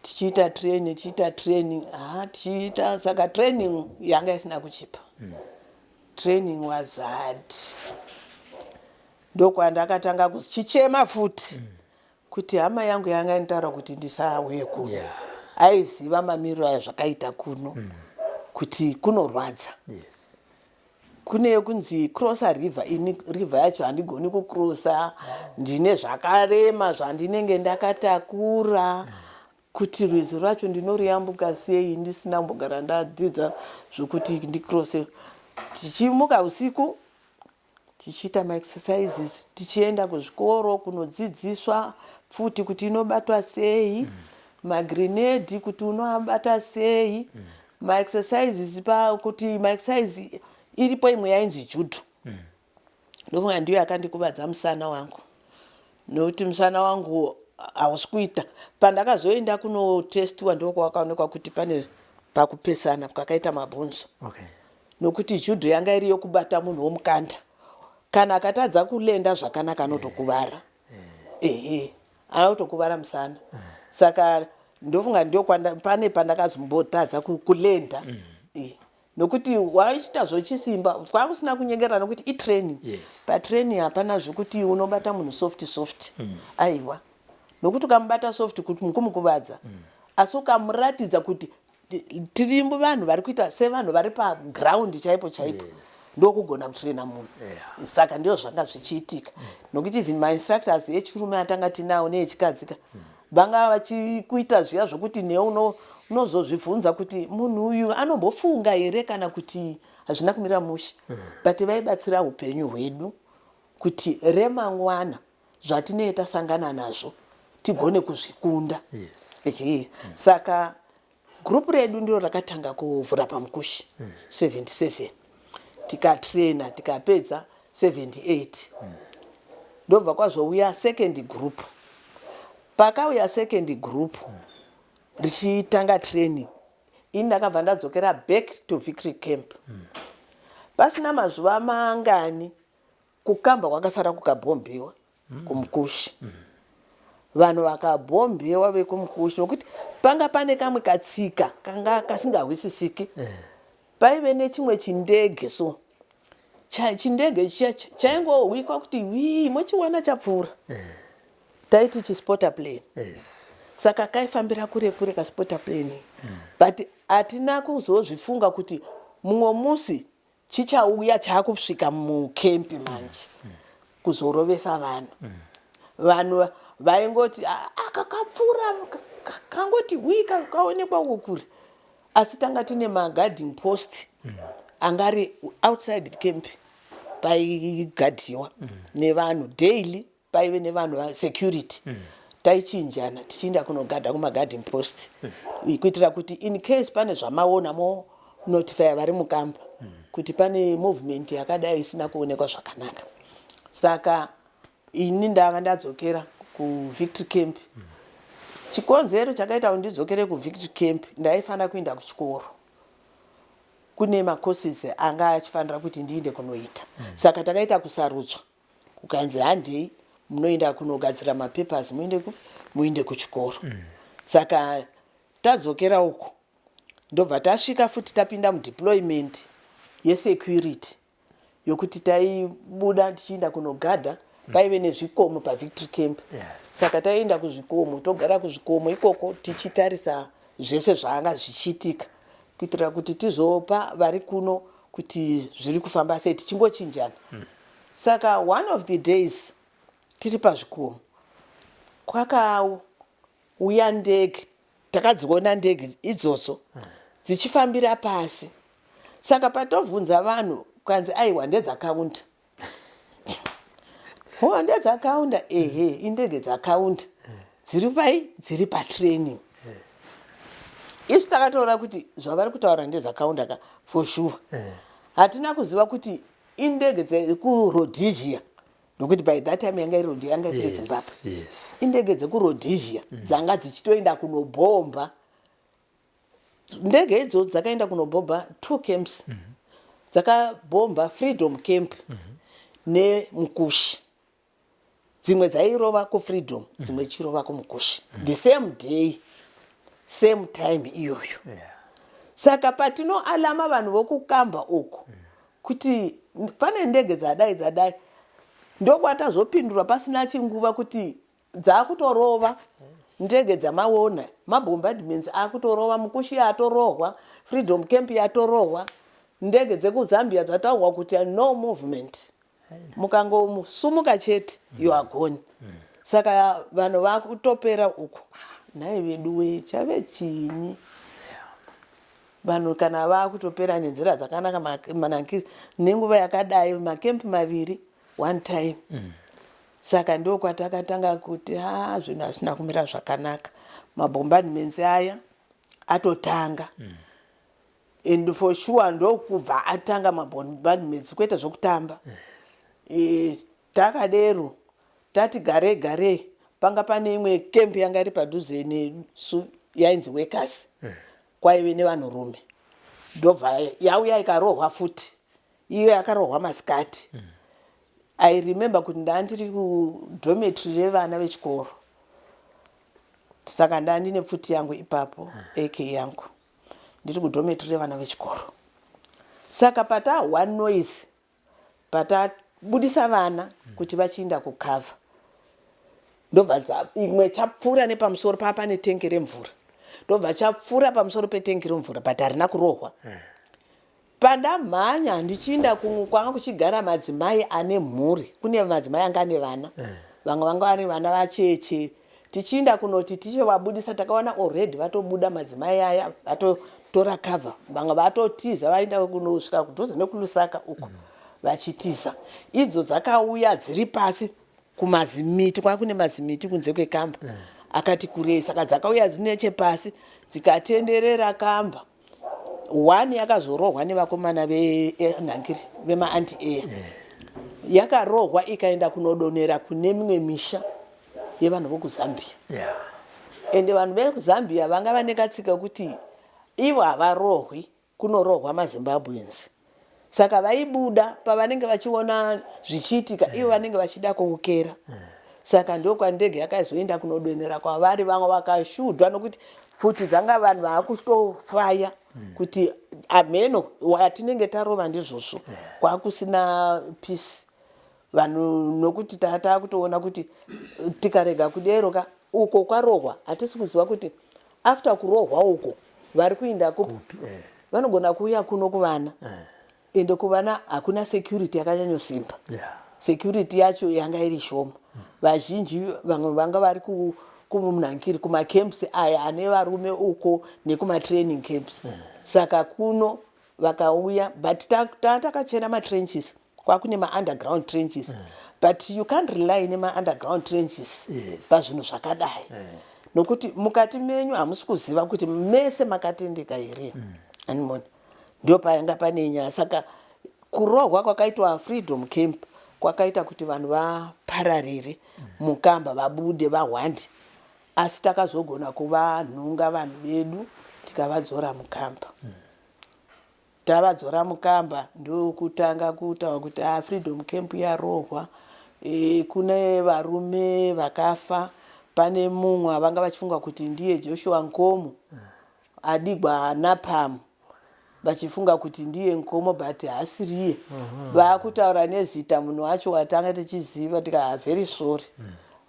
tichiita training, tichiita training, ha, tichiita. Saka training yanga isina kuchipa. Training was hard. Ndokwandakatanga kuchichema futi kuti hama yangu yanga inotaura kuti ndisauye kuno. Aiziva mamiriro ayo zvakaita kuno, kuti kunorwadza. Kune kunzi crossa river. Ini river yacho handigoni kucrossa, ndine zvakarema zvandinenge ndakatakura, kuti rwizi rwacho ndinoruyambuka sei ndisina kumbogara ndadzidza zvokuti ndicrosse. Tichimuka usiku, tichiita maexercises, tichienda kuzvikoro kunodzidziswa pfuti kuti inobatwa sei, magrenade kuti unoabata sei, maexercises pa kuti maexercise iripo. Imwe yainzi judo. Ndofunga ndiyo yakandikuvadza musana wangu, nokuti musana wangu hausi kuita. Pandakazoenda kunotestiwa, ndokwakaonekwa kuti pane pakupesana kwakaita mabhonzo, nokuti judo yanga iri yokubata munhu womukanda. Kana akatadza kulanda zvakanaka, anotokuvara. Ehe, anotokuvara musana. Saka ndofunga ndio pane pandakazombotadza kulanda. Nokuti waichita zvochisimba, kwakusina kunyengera, nokuti itraining. Patraining hapana zvokuti unobata munhu soft soft, aiwa, nokuti ukamubata soft kuti mukumukuvadza. Asi ukamuratidza kuti tiri vanhu vari kuita sevanhu vari paground chaipo chaipo, ndokugona kutraina munhu. Saka ndio zvanga zvichiitika, nokuti even mainstructors echirume atanga tinawo neechikadzika vanga vachikuita zviya zvokuti newe unozozvibvunza kuti munhu uyu anombofunga here kana kuti hazvina kumira mushe. But vaibatsira upenyu hwedu kuti remangwana zvatinenge tasangana nazvo tigone kuzvikunda. Ehe. Saka gurupu redu ndiro rakatanga kuvhura paMukushi 77, tikatraina, tikapedza 78. Ndobva kwazouya second group. Pakauya second group richitanga training, ini ndakabva ndadzokera back to Victory Camp. Pasina mazuva mangani, kukamba kwakasara kukabhombiwa kuMukushi. Vanhu vakabhombewa vekumukushi, nokuti panga pane kamwe katsika kanga kasingahwisisiki. Paive nechimwe chindege, so chindege chiya chaingohwikwa kuti wii, mochiwana chapfuura. Taiti chispotter plane. Saka kaifambira kure kure kaspotter plane, but hatina kuzozvifunga kuti mumwe musi chichauya chaakusvika mukempi manje kuzorovesa vanhu. Vanhu vaingoti akakapfuura kangoti hwi kaonekwa uko kure, asi tanga tine maguarding post anga ari outside the camp, paigadhiwa nevanhu daily, paive nevanhu vasecurity. Taichinjana tichienda kunogadha kumaguarding post kuitira kuti in case pane zvamaona, monotifya vari mukamba kuti pane movement yakadai isina kuonekwa zvakanaka. Saka ini ndanga ndadzokera kuVictory Camp. Chikonzero chakaita kuti ndidzokere kuVictory Camp, ndaifanira kuenda kuchikoro, kune macourses anga achifanira kuti ndiinde kunoita. Saka takaita kusarudzwa, kukanzi handei munoenda kunogadzira mapapers, muinde kuchikoro. Saka tadzokera uko, ndobva tasvika futi tapinda mudeployment yesecurity, yokuti taibuda tichienda kunogadha. Paive nezvikomo paVictory Camp. Saka taienda kuzvikomo, togara kuzvikomo ikoko tichitarisa zvese zvaanga zvichiitika, kuitira kuti tizopa vari kuno kuti zviri kufamba sei, tichingochinjana. Saka one of the days tiri pazvikomo, kwakauya ndege. Takadziona ndege idzodzo dzichifambira pasi. Saka patovhunza vanhu, kanzi aiwa, ndedzakaunda ho, ndedzakaunda. Ehe, indege dzakaunda dziri pai, dziri patraining. Isu takatoona kuti zvavari kutaura ndedzakaunda ka, for sure. Hatina kuziva kuti indege dzekuRhodesia, nokuti by that time yanga iri, yanga isiri Zimbabwe. Indege dzekuRhodesia dzanga dzichitoenda kunobhomba. Ndege idzodzo dzakaenda kunobhomba two camps. Dzakabhomba Freedom Camp neMukushi. Dzimwe dzairova kuFreedom, dzimwe chirova kuMukushi, the same day, same time iyoyo. Saka patinoalama vanhu vokukamba uku kuti pane ndege dzadai dzadai, ndokwatazopindura pasina chinguva kuti dzakutorova. Ndege dzamaona, mabombardments akutorova. Mukushi yatorohwa, Freedom Camp yatorohwa. Ndege dzekuZambia dzataurwa kuti no movement, mukangosumuka chete you are gone. Saka vanhu vakutopera uku. Nhai vedu we, chave chinyi? Vanhu kana vakutopera nenzira dzakanaka manakiri nenguva yakadai, makempi maviri one time. Saka ndokwatakatanga kuti ha, zvinhu hazvina kumira zvakanaka, mabombardments aya atotanga. And for sure ndokubva atanga mabombardments, kwete zvokutamba. Takadero tati garei garei, panga pane imwe kempi yanga iri padhuze nesu yainzi Workers, kwaive nevanhurume. Ndobva yauya ikarohwa futi. Iyo yakarohwa masikati. I remember kuti ndaa ndiri kudormitory revana vechikoro, saka ndaa ndine pfuti yangu ipapo, AK yangu, ndiri kudormitory revana vechikoro. Saka patahwa noise, patabudisa vana kuti vachiinda kucover, ndobva imwe chapfuura nepamusoro paa pane tengi remvura, ndobva chapfuura pamusoro petengi remvura, but harina kurohwa. Pandamhanya ndichiinda kwanga kuchigara madzimai ane mhuri, kune madzimai anga ane vana, vamwe vanga vari vana vacheche, tichiinda kunoti tichivabudisa, takaona already vatobuda madzimai aya, vatotora cover, vamwe vatotiza, vaenda kunosvika kudhuze nekuLusaka uko vachitiza. Idzo dzakauya dziri pasi kumazimiti, kwanga kune mazimiti kunze kwekamba akati kurei. Saka dzakauya dzinechepasi, dzikatenderera kamba. One yakazorohwa nevakomana venhangiri vemaanti air. Yakarohwa ikaenda kunodonera kune mimwe misha yevanhu vokuZambia. Ende vanhu vekuZambia vanga vane katsika kuti ivo havarohwi, kunorohwa maZimbabweans. Saka vaibuda pavanenge vachiona zvichiitika, ivo vanenge vachida kuukera. Saka ndokwandege yakazoenda kunodonera kwavari, vamwe vakashudwa nokuti pfuti dzanga vanhu vaakutofaya kuti amheno watinenge tarova. Ndizvozvo, kwakusina peace vanhu, nokuti takutoona kuti tikarega kudero ka, uko kwarohwa hatisi kuziva kuti after kurohwa uko vari kuinda kupi. Vanogona kuuya kuno kuvana, ende kuvana hakuna security yakanyanyosimba. Security yacho yanga iri shoma. Vazhinji vamwe vanga vari kumunhangiri kumacamps aya ane varume uko nekumatraining camps. Saka kuno vakauya, but takachena matrenches, kwakune maunderground trenches. But you can't rely nemaunderground trenches pazvinhu zvakadai, nokuti mukati menyu hamusi kuziva kuti mese makatendeka here. Animona, ndio paanga pane nyaya. Saka kurohwa kwakaitwa Freedom Camp kwakaita kuti vanhu vapararire mukamba, vabude, vahwande, asi takazogona kuvanhunga vanhu vedu, tikavadzora mukamba. Tavadzora mukamba, ndokutanga kutaura kuti a Freedom Camp yarohwa, kune varume vakafa. Pane mumwe avanga vachifunga kuti ndiye Joshua Nkomo adigwa napam, vachifunga kuti ndiye Nkomo, but haasiriye. Vaakutaura nezita munhu wacho watanga tichiziva, tika very sorry,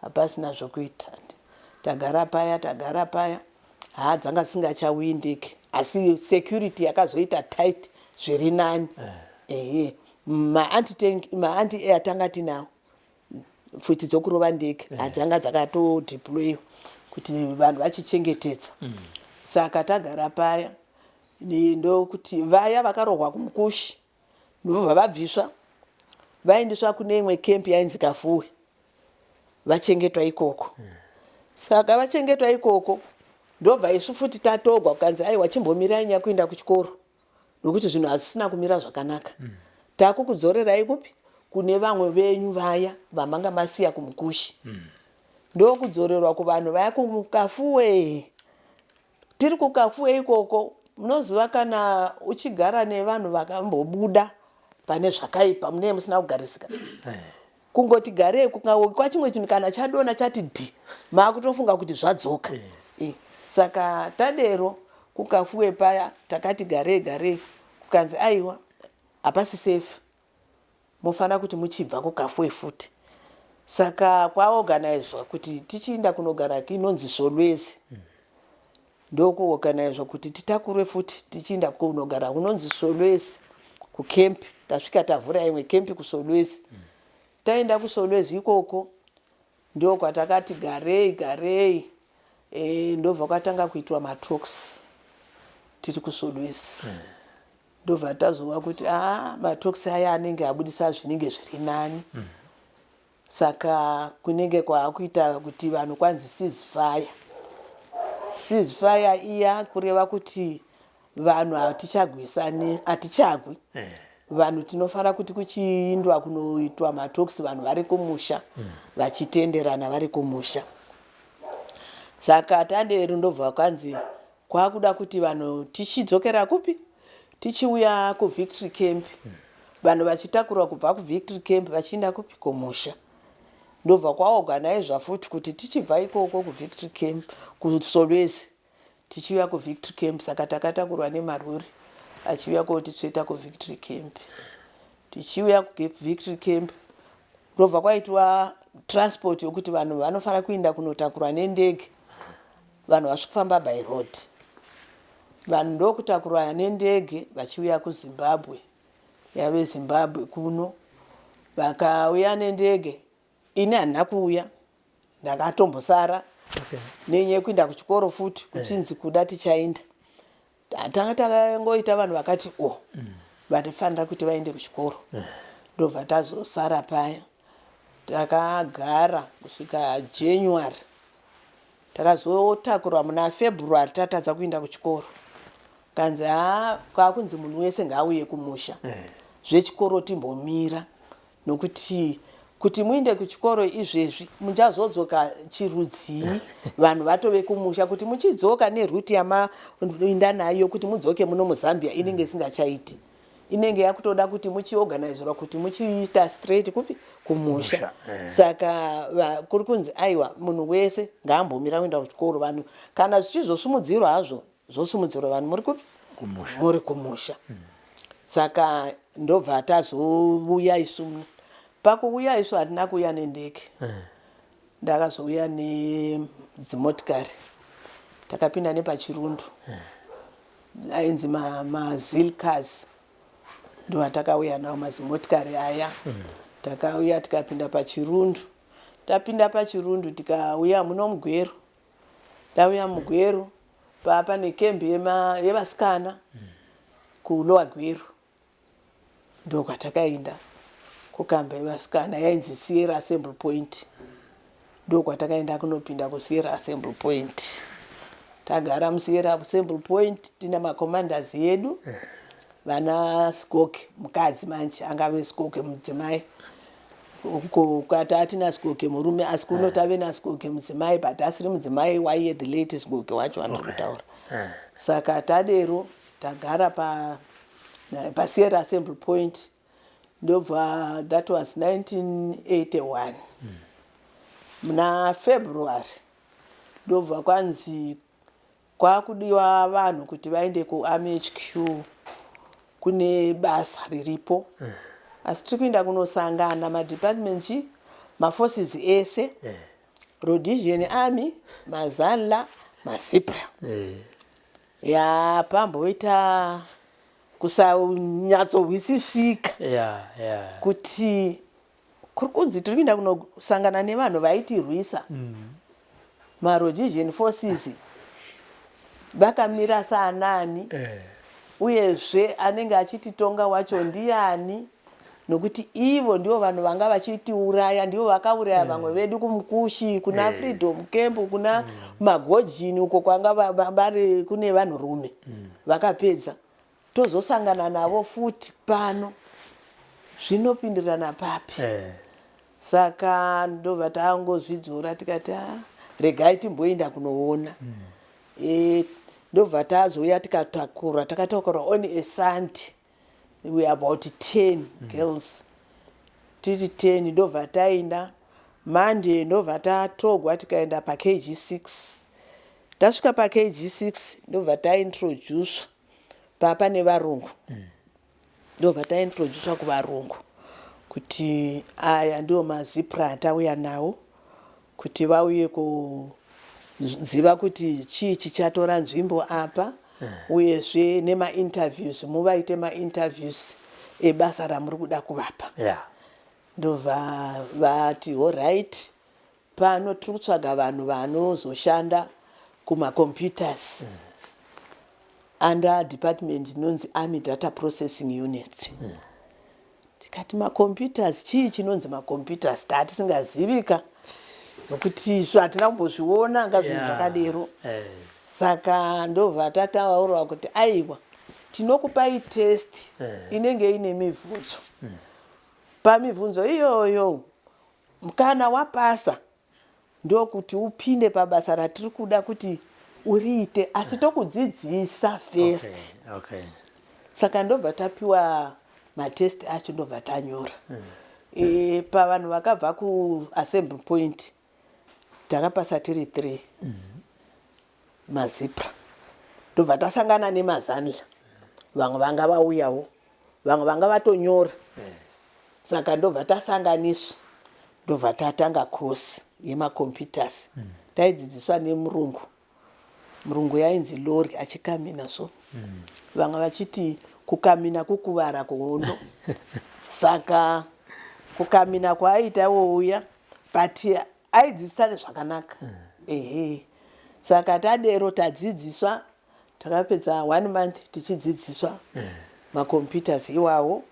hapasina zvokuita. Tagara paya, tagara paya, haa, dzanga dzisingachauyi ndege, asi security yakazoita tight zviri nani. Ehe, maanti air tanga tinawo, pfuti dzokurova ndege hadzanga dzakatodeployiwa kuti vanhu vachichengetedzwa. Saka tagara paya, ndokuti vaya vakarohwa kumukushi ndobva vabviswa, vaendeswa kune imwe kempi yainzi Kafuwe, vachengetwa ikoko. Saka vachengetwa ikoko, ndobva isu futi tatogwa, kukanzi aiwa, chimbomirai nyakuenda kuchikoro nokuti zvinhu hazvisina kumira zvakanaka. Takukudzorerai kupi? Kune vamwe venyu vaya vamanga masiya kumukushi. Ndokudzorerwa kuvanhu vaya kuKafuwe. Tiri kuKafuwe ikoko, munoziva kana uchigara nevanhu vakambobuda pane zvakaipa, munee musina kugarisika. Kungoti garei kwa chimwe chinhu, kana chadona chati dhi, maakutofunga kuti zvadzoka. Saka tadero kuKafuwe paya, takati garei garei, kukanzi aiwa, hapasi safe, mofanira kuti muchibva kuKafuwe futi. Saka kwaorganizwa kuti tichiinda kunogara inonzi Solwezi. Ndokuorganizwa kuti titakurwe futi tichiinda kunogara kunonzi Solwezi kukempi. Tasvika, tavhura imwe kempi kuSolwezi. Taenda kuSolwezi ikoko, ndo kwatakati garei garei, ndobva kwatanga kuitwa matalks tiri kuSolwezi. Ndobva tazova kuti aa, matalks aya anenge abudisa zvinenge zviri nani. Saka kunenge kwaakuita kuti vanhu kwanzi ceasefire. Ceasefire iya kureva kuti vanhu hatichagwisani, hatichagwi. Vanhu tinofanira kuti kuchiindwa kunoitwa matalks, vanhu vari kumusha, vachitenderana vari kumusha. Saka tadero, ndobva kwanzi kwakuda kuti vanhu tichidzokera kupi? Tichiuya kuVictory Camp. Vanhu vachitakurwa kubva kuVictory Camp vachienda kupi? Kumusha. Ndobva kwaorganizwa futi kuti tichibva ikoko kuVictory Camp kuSolwezi, tichiuya kuVictory Camp. Saka takatakurwa nemarori achiuya kotitsveta kuVictory Camp. Tichiuya kuVictory Camp, ndobva kwaitwa transport yokuti vanhu vanofanira kuinda kunotakurwa nendege. Vanhu vasvi kufamba by road, vanhu ndokutakurwa nendege vachiuya kuZimbabwe. Yave Zimbabwe kuno, vakauya nendege. Ini handina kuuya, ndakatombosara nenyaya yekuenda kuchikoro futi, kuchinzi kuda tichaenda. Tanga takangoita vanhu vakati o vanofanira kuti vaende kuchikoro. Ndobva tazosara paya, takagara kusvika January. Takazotakurwa muna February, tatadza kuenda kuchikoro. Kanzi ha, kwakunzi munhu wese ngaauye kumusha, zvechikoro timbomira, nokuti kuti muinde kuchikoro izvezvi muchazodzoka chirudzii vanhu vatove kumusha? Kuti muchidzoka neroute yamainda nayo kuti mudzoke muno muZambia inenge isingachaiti, inenge yakutoda kuti muchiorganizirwa kuti muchiita straight kupi? Kumusha. Saka kuri kunzi aiwa, munhu wese ngaambomira kuenda kuchikoro. Vanhu kana zvichizosumudzirwa hazvo, zvosumudzirwa vanhu muri kupi? Kumusha. Muri kumusha. Saka ndobva tazouya isu. Pakuuya isu, hatina kuuya nendege. Ndakazouya nedzimotikari, takapinda nepaChirundu, ainzi mazilcars, ndo atakauya nawo mazimotikari aya. Takauya tikapinda paChirundu. Tapinda paChirundu, tikauya muno muGweru. Tauya muGweru, paa pane kembi yevasikana kuLower Gweru, ndokwatakaenda kukamba yevasikana yainzi Sierra Assembly Point. Ndokwatakaenda kunopinda kuSierra Assembly Point. Tagara muSierra Assembly Point, tina macommanders edu, vana Skoke mukadzi, manje angave Skoke mudzimai. Kata Skoke murume, asi kuno tave naSkoke mudzimai, but asiri mudzimai waiye the late Skoke wacho wandiri kutaura. Saka tadero, tagara paSierra Assembly Point, ndobva that was 1981 muna February, ndobva kwanzi kwakudiwa vanhu kuti vaende kuArmy HQ, kune basa riripo. Asi tiri kuenda kunosangana madepartments, maforces ese, Rhodesian Army, maZANLA, maZIPRA. Ya, pamboita kusanyatsohwisisika kuti kuri kunzi tiri kuenda kunosangana nevanhu vaitirwisa, maRhodesian Forces, vakamira saanani, uyezve anenge achititonga wacho ndiani? Nokuti ivo ndivo vanhu vanga vachitiuraya, ndivo vakauraya vamwe vedu kuMukushi, kuna Freedom Camp, kuna Magojini uko kwanga vari kune vanhurume vakapedza. Tozosangana navo futi pano, zvinopindirana papi? Saka ndobva tangozvidzora, tikati, "Ah, regai timboenda kunoona." Ndobva tazouya, tikatakura, takatakura on a Sunday. We are about 10 girls, tiri 10. Ndobva taenda Monday, ndobva tatogwa, tikaenda paKG6. Tasvika paKG6, ndobva taintroducwa papa nevarungu. Ndobva taintroducwa kuvarungu kuti aya ndiwo maZIPRA atauya nawo, kuti vauye kuziva kuti chii chichatora nzvimbo apa, uyezve nemainterviews, muvaite mainterviews ebasa ramuri kuda kuvapa. Ndobva vati, "Alright, pano tiri kutsvaga vanhu vanozoshanda kumacomputers under department inonzi Army Data Processing Unit." Tikati, "Macomputers? Chii chinonzi macomputers?" Tatisingazivika, nokuti isu hatina kumbozviona nga zvinhu zvakadero. Saka ndobva tataurwa kuti, "Aiwa, tinokupai test inenge ine mibvunzo. Pamibvunzo iyoyo, kana wapasa, ndokuti upinde pabasa ratiri kuda kuti uriite, asi tokudzidzisa first." Saka ndobva tapiwa matest acho, ndobva tanyora. Pavanhu vakabva kuAssembly Point, takapasa tiri 3 maZIPRA. Ndobva tasangana nemaZANLA, vamwe vanga vauyawo, vamwe vanga vatonyora. Saka ndobva tasanganiswa, ndobva tatanga course yemacomputers. Taidzidziswa nemurungu, murungu yainzi Lori, achikamina. So vamwe vachiti kukamina kukuvara kuhondo, saka kukamina kwaaita wouya, but aidzidzisa zvakanaka. Ehe, saka tadero, tadzidziswa, takapedza one month tichidzidziswa macomputers iwawo,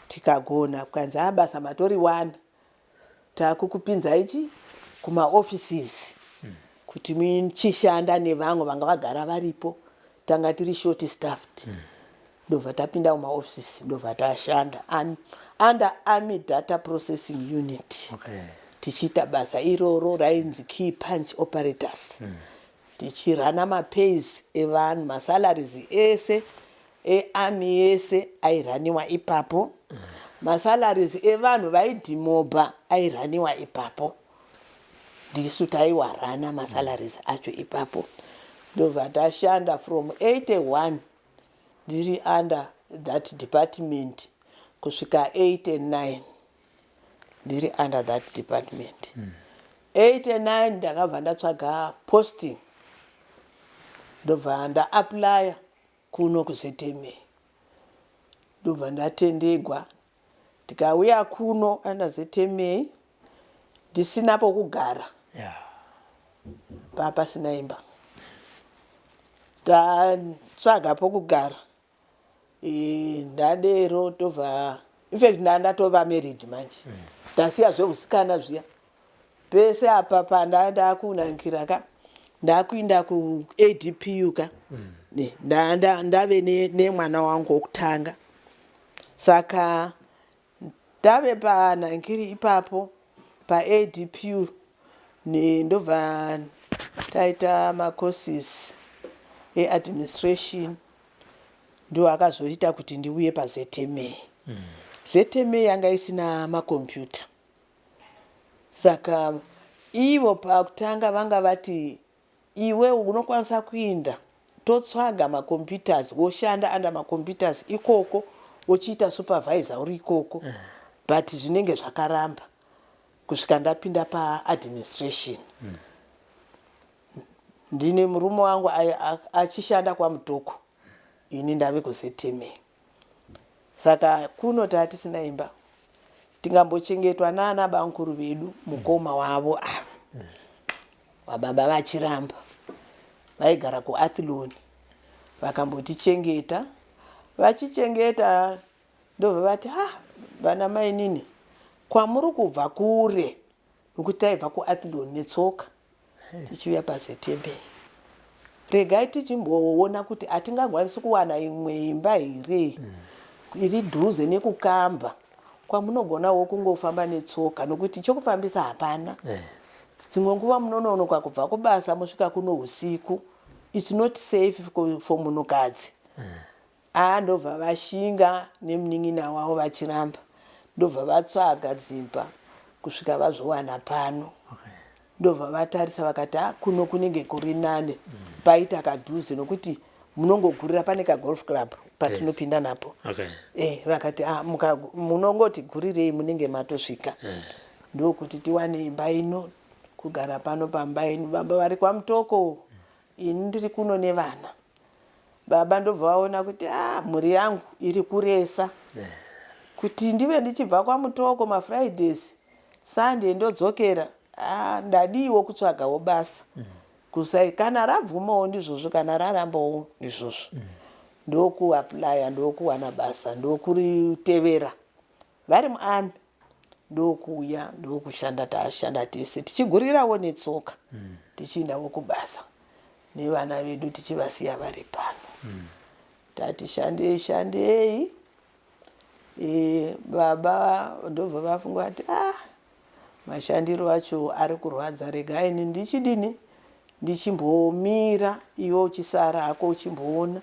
tikagona. Kukanzi, "Abasa matoriwana, takukupinzai ichi kumaoffices kuti muchishanda nevamwe vanga vagara varipo." Tanga tiri short staffed. Ndobva tapinda mumaoffices, ndobva tashanda under Army Data Processing Unit, tichiita basa iroro rainzi key punch operators, tichirana mapays evanhu, masalaries ese earmy yese airaniwa ipapo, masalaries evanhu vaidhimobha airaniwa ipapo. Ndisu taiwarana masalaries acho ipapo. Ndobva tashanda from 81 ndiri under that department kusvika 89 ndiri under that department. 89 ndakabva ndatsvaga posting, ndobva ndaapplya kuno kuZMA, ndobva ndatendegwa, tikauya kuno under ZMA. Ndisina pokugara. Yeah. Pasina imba. Tatsvaga pokugara. Ndadero tobva, infact ndatova married manje. Ndasiya zveusikana zviya. Pese apa panda ndakunangira ka, ndakuinda kuADPU ka. Ndave nemwana wangu wokutanga. Saka ndave panhangiri ipapo paADPU, ndobva taita macourses eadministration, ndo akazoita kuti ndiuye paZMA. ZMA yanga isina makombiyuta, saka ivo pakutanga vanga vati, "Iwe unokwanisa kuinda, totsvaga macomputers, woshanda under macomputers ikoko, wochiita supervisor uri ikoko." But zvinenge zvakaramba kusvika ndapinda paadministration. Ndine murume wangu achishanda kwaMutoko, ini ndave kuZMA. Saka kuno tatisina imba, tingambochengetwa naana bankuru vedu, mukoma wavo ava vababa vachiramba, vaigara kuAthlone. Vakambotichengeta, vachichengeta, ndobva vati, "Ha, vana mainini, kwamuri kubva kure," nokuti taibva kuAthlone netsoka tichiuya paZMA. "Regai tichimboona kuti hatingakwanisi kuwana imwe imba here iri dhuze nekukamba kwamunogonawo kungofamba netsoka, nokuti chokufambisa hapana. Dzimwe nguva munononoka kubva kubasa, mosvika kuno usiku. It's not safe for munhukadzi." Aa, ndobva vashinga nemunin'ina wavo vachiramba, ndobva vatsvaga dzimba kusvika vazowana pano. Ndobva vatarisa vakati, "A, kuno kunenge kuri nane, paita kadhuze, nokuti munongogurira pane kagolf club patinopinda napo." Vakati, "Ah, munongoti gurirei, munenge matosvika." Ndokuti tiwane imba ino, kugara pano pamba ino. Baba vari kwaMutoko, ini ndiri kuno nevana. Baba ndobva vaona kuti, a, mhuri yangu iri kuresa, kuti ndive ndichibva kwaMutoko maFridays, Sunday ndodzokera. Ah, ndadiwo kutsvagawo basa kusai, kana rabvumawo ndizvozvo, kana rarambawo ndizvozvo. Ndokuapplya, ndokuwana basa, ndokuritevera vari muarmy, ndokuuya, ndokushanda. Tashanda tese tichigurirawo netsoka, tichiendawo kubasa nevana vedu, tichivasiya vari pano. Tati shandei shandei, baba ndobva vafunga kuti, "Ah, mashandiro acho ari kurwadza, regai ni ndichidini, ndichimbomira, iwe uchisara hako, uchimboona,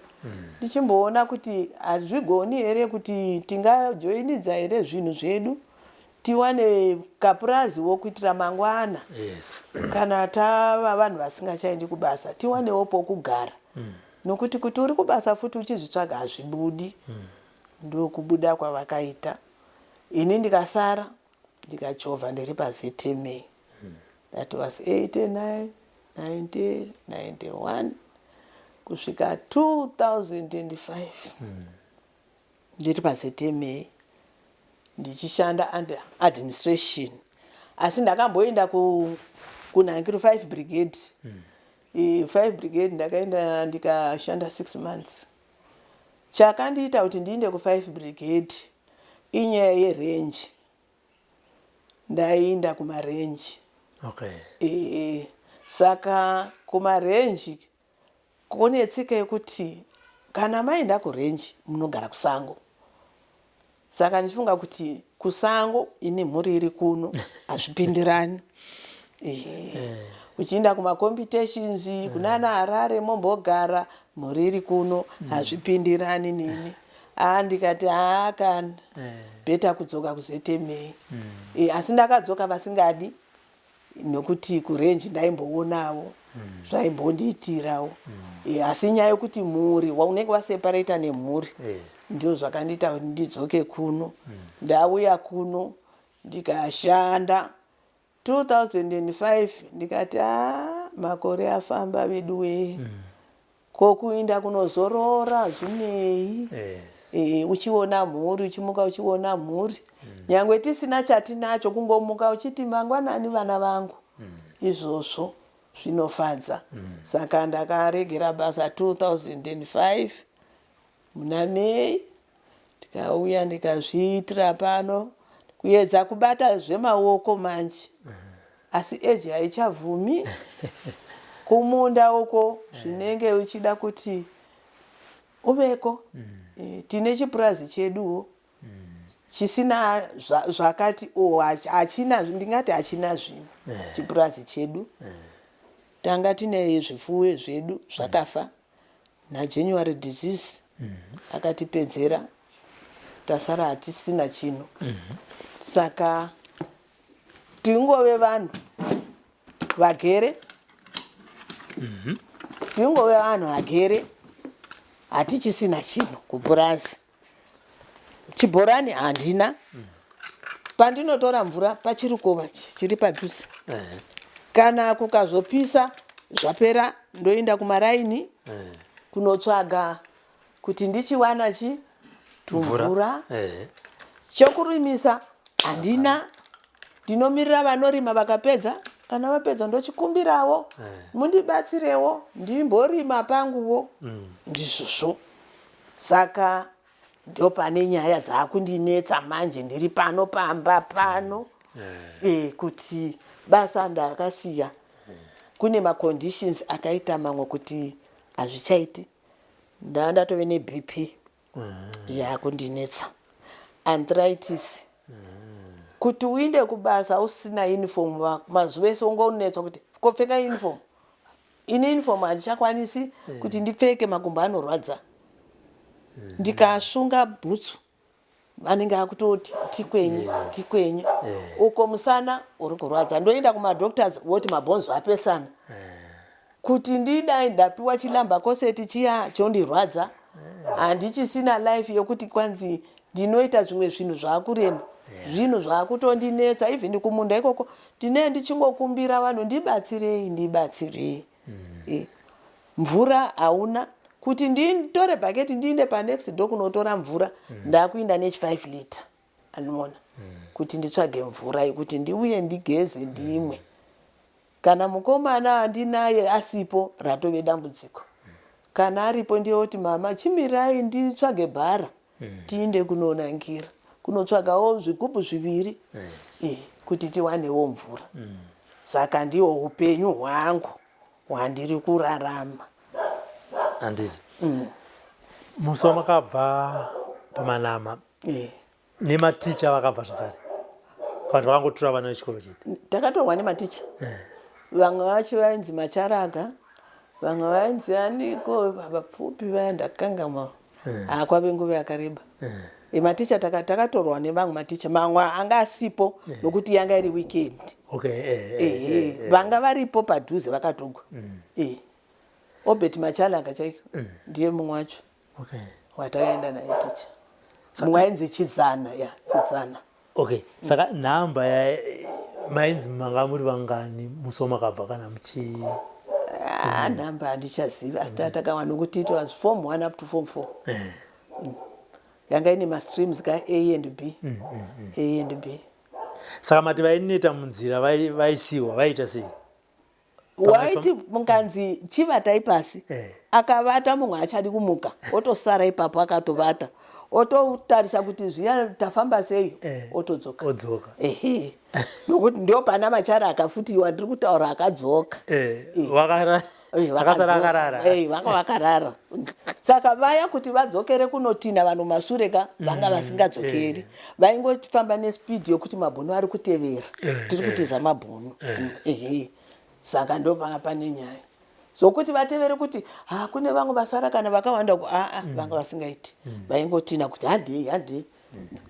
ndichimboona kuti hazvigoni here kuti tingajoinidza here zvinhu zvedu, tiwane kapuraziwo kuitira mangwana, kana tava vanhu vasingachaendi kubasa, tiwanewo pokugara, nokuti kuti uri kubasa futi uchizvitsvaga hazvibudi." Ndokubuda kwavakaita, ini ndikasara, ndikachovha ndiri paZMA. That was 89, 90, 91 kusvika 2005, ndiri paZMA ndichishanda under administration. Asi ndakamboenda kunhangiru 5 Brigade. 5 Brigade ndakaenda, ndikashanda 6 months. Chakandiita kuti ndiinde ku5 Brigade inyaya yerange. Ndaenda kumarange. Saka kumarange kune tsika yekuti kana maenda kurange munogara kusango. Saka ndichifunga kuti kusango, ine mhuri iri kuno, hazvipindirani. Uchienda kumacompetitions kunana Harare, mombogara, mhuri iri kuno, hazvipindirani nini. Aa, ndikati, "Haa kana, better kudzoka kuZMA." Asi ndakadzoka vasingadi, nokuti kurange ndaimboonawo zvaimbondiitirawo. Asi nyaya yekuti mhuri, waunenge waseparata nemhuri, ndio zvakandiita kuti ndidzoke kuno. Ndauya kuno, ndikashanda 2005. Ndikati, "A, makore afamba vedu wee, ko kuinda kunozorora zvinei?" Uchiona mhuri, uchimuka uchiona mhuri. Nyangwe tisina chatinacho, kungomuka uchiti mangwanani vana vangu, izvozvo zvinofadza. Saka ndakaregera basa 2005 muna May, ndikauya ndikazviitira pano kuyedza kubata zvemaoko manje, asi eji haichabvumi. Kumunda uko zvinenge uchida kuti uveko. Tine chipurazi cheduwo chisina zvakati o hachina, ndingati hachina zvinhu. Chipurazi chedu tanga tine zvifuwo zvedu zvakafa naJanuary disease, akatipedzera, tasara hatisina chinhu. Saka tingove vanhu vagere, tingove vanhu vagere, hatichisina chinhu kupurazi. Chibhorani handina, pandinotora mvura pachirukova chiri padhuze. Kana kukazopisa zvapera, ndoenda kumaraini kunotsvaga kuti ndichiwana chi tumvura. Chokurimisa handina, ndinomirira vanorima vakapedza. Kana vapedza, ndochikumbirawo, mundibatsirewo ndimborima panguwo. Ndizvozvo. Saka ndopane nyaya dzakundinetsa manje ndiri pano pamba pano, kuti basa ndakasiya, kune maconditions akaita mamwe kuti hazvichaiti. Ndaa ndatove neBP yakundinetsa, arthritis. Kuti uinde kubasa usina uniform, mazuva ese ungonetswa kuti kopfeka uniform. Ini uniform handichakwanisi kuti ndipfeke, makumbo anorwadza. Ndikasunga bhutsu anenge akutoti tikwenye tikwenye uko, musana uri kurwadza. Ndoenda kumadoctors, voti mabhonzo apesana. Kuti ndidai ndapiwa chilumbar corset chiya chondirwadza. Handichisina life yokuti kwanzi ndinoita zvimwe zvinhu zvaakurema, zvinhu zvaakutondinetsa. Even kumunda ikoko ndinee ndichingokumbira vanhu, ndibatsirei, ndibatsirei. Mvura hauna, kuti nditore bhaketi ndiinde panext door kunotora mvura, ndakuinda nechi 5 liter anoona kuti nditsvage mvura yekuti ndiuye ndigeze ndimwe. Kana mukomana andinaye asipo, ratove dambudziko. Kana aripo, ndiye oti, "Mama, chimirai nditsvage bhara tiinde kunonangira kunotsvagawo zvigubhu zviviri kuti tiwanewo mvura." Saka ndiwo upenyu hwangu hwandiri kurarama. Handiti musi wamakabva paManama nematicha vakabva zvakare, vanhu vakangotora vana vechikoro chete? Takatorwa nematicha. Vamwe vacho vainzi Macharaga, vamwe vainzi aniko, vapfupi vaya, ndakangamwa, kwave nguva yakareba. Maticha takatorwa nevamwe maticha, mamwe anga asipo nokuti yanga iri weekend. Ehe, vanga varipo padhuze vakatogwa. Obert Machalaga chaiko ndiye mumwe wacho watakaenda naye ticha. Mumwe ainzi Chizana, ya, Chizana. Okay, saka nhamba mainzi manga muri vangani musi wamakabva kana muchi Ah, nhamba handichazivi, asi takawana nokuti it was form one up to form four. Yanga ine mastreams ka, A and B, A and B. Saka mati vaineta munzira, vaisiwa, vaiita sei? Waiti mukanzi chivatai pasi, akavata mumwe achadi kumuka, otosara ipapo akatovata, ototarisa kuti zviya tafamba sei, otodzoka. Odzoka. Ehe, nokuti ndo pana Macharaka futi wandiri kutaura akadzoka. Akasara akarara. Vanga vakarara. Saka vaya kuti vadzokere kunotina vanhu masure ka, vanga vasingadzokeri, vaingofamba nespeed yokuti mabhunu ari kutevera, tiri kutiza mabhunu. Ehe, saka ndo panga pane nyaya zokuti vatevere kuti ha kune vamwe vasara kana vakawanda aa, vanga vasingaiti, vaingotina kuti handei, handei,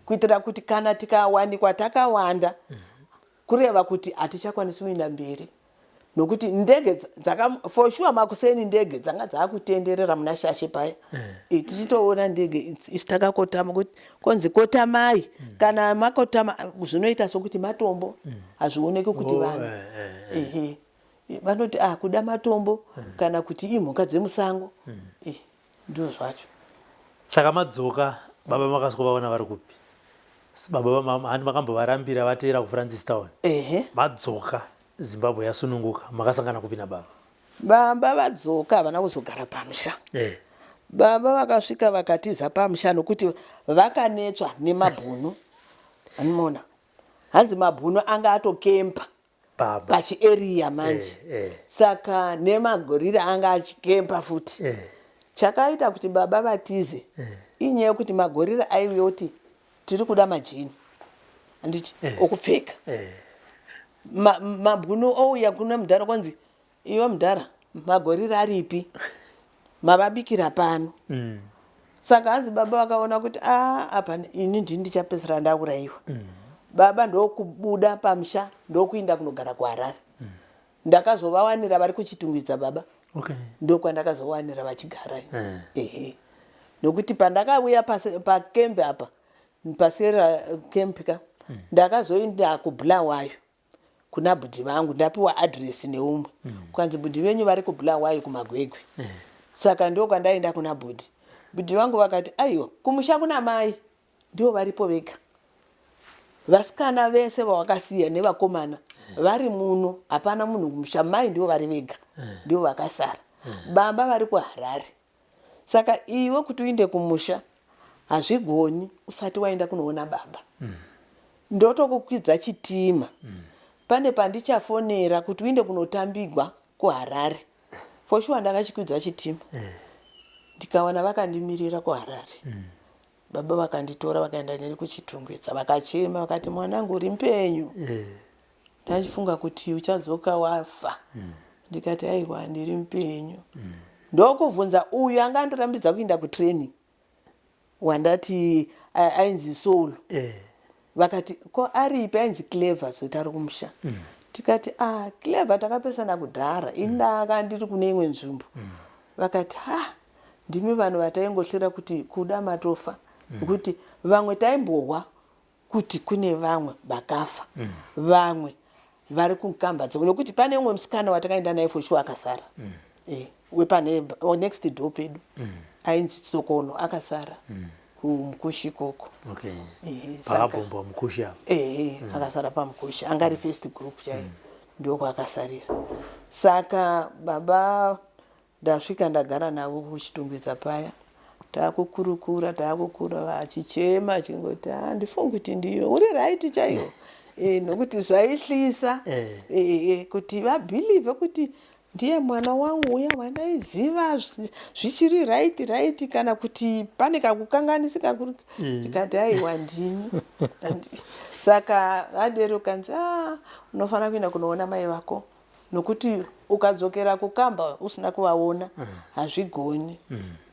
kuitira kuti kana tikawanikwa takawanda, kureva kuti hatichakwanisi kuenda mberi, nokuti ndege dzaka for sure makuseni ndege dzanga dzakutenderera muna Shashe paya. Tichitoona ndege isi takakotama, kuti konzi kotamai. Kana makotama zvinoita sokuti matombo, hazvioneki kuti vanhu. Ehe, vanoti ah, kuda matombo kana kuti imhuka dzemusango. Ndo zvacho. Saka madzoka, baba makasvikovaona vari kupi? Baba vamama handi makambovarambira vateera kuFrancistown. Ehe. Madzoka Zimbabwe yasununguka, makasangana kupi nababa? Baba vadzoka havana kuzogara pamusha. Baba vakasvika vakatiza pamusha nokuti vakanetswa nemabhunu. Animoona hanzi mabhunu anga atokempa pachieriya manje. Saka nemagorira anga achikempa futi. Chakaita kuti baba vatize inyaya yekuti magorira aiuya kuti tiri kuda majini, handiti, okupfeka. Mabhunu ouya kune mudhara kwanzi, iwe mudhara, magorira aripi? Mavabikira pano. Saka hanzi baba vakaona kuti a apa ini ndini ndichapedzisira ndaurayiwa. Baba ndokubuda pamusha, ndokuinda kunogara kuHarare. Ndakazovawanira vari kuChitungwiza baba. Ndokwandakazowanira vachigara. Ehe, nokuti pandakauya pakembi apa, pasera kempi ka, ndakazoenda kuBulawayo kuna bhudhi vangu, ndapiwa adhiresi neumwe. Kwanzi bhudhi venyu vari kuBulawayo kuMagwegwe. Saka ndokwandaenda kuna bhudhi. Bhudhi vangu vakati, aiwa, kumusha kuna mai ndivo varipo vega, vasikana vese vawakasiya nevakomana vari muno, hapana munhu kumusha, mai ndivo vari vega, ndivo vakasara, baba vari kuHarare. Saka iwe kuti uinde kumusha hazvigoni usati waenda kunoona baba. Ndotokukwidza chitima, pane pandichafonera kuti uinde kunotambigwa kuHarare. For sure ndakachikwidzwa chitima, ndikawana vakandimirira kuHarare. Baba vakanditora, vakaenda neni kuChitungwiza, vakachema, vakati, mwanangu, uri mupenyu, ndachifunga kuti uchadzoka wafa. Ndikati, aiwa, ndiri mupenyu. Ndokubvunza uyu anga andirambidza kuinda kutraining wandati ainzi Soul. Vakati, ko aripi? Ainzi Clever, zoti ari kumusha. Tikati, ah, Clever takapesana kudhara, ini ndaka ndiri kune imwe nzvimbo. Vakati, ha, ndimi vanhu vataingohlera kuti kuda matofa, nekuti vamwe taimbohwa kuti kune vamwe vakafa, vamwe vari kukamba dzimwe, nokuti pane umwe musikana watakaenda naye, for sure akasara, wepane next door pedu, ainzi Tsokolo, akasara kuMukushi ikoko. Pakabhombwa Mukushi apa? Ehe, akasara paMukushi, anga ari first group chaiyo, ndokwakasarira. Saka baba ndasvika, ndagara navo kuChitungwiza paya, takukurukura, takukura, vachichema, achingoti, handifungi kuti ndiyo uri right chaiyo. Nokuti zvaihlisa kuti vabelieve kuti ndiye mwana wangu uya wandaiziva, zvichiri right kana kuti pane kakukanganisika kuri. Tikati, aiwa, ndini. Saka adero kanzi, a unofanira kuenda kunoona mai vako, nokuti ukadzokera kukamba usina kuvaona hazvigoni.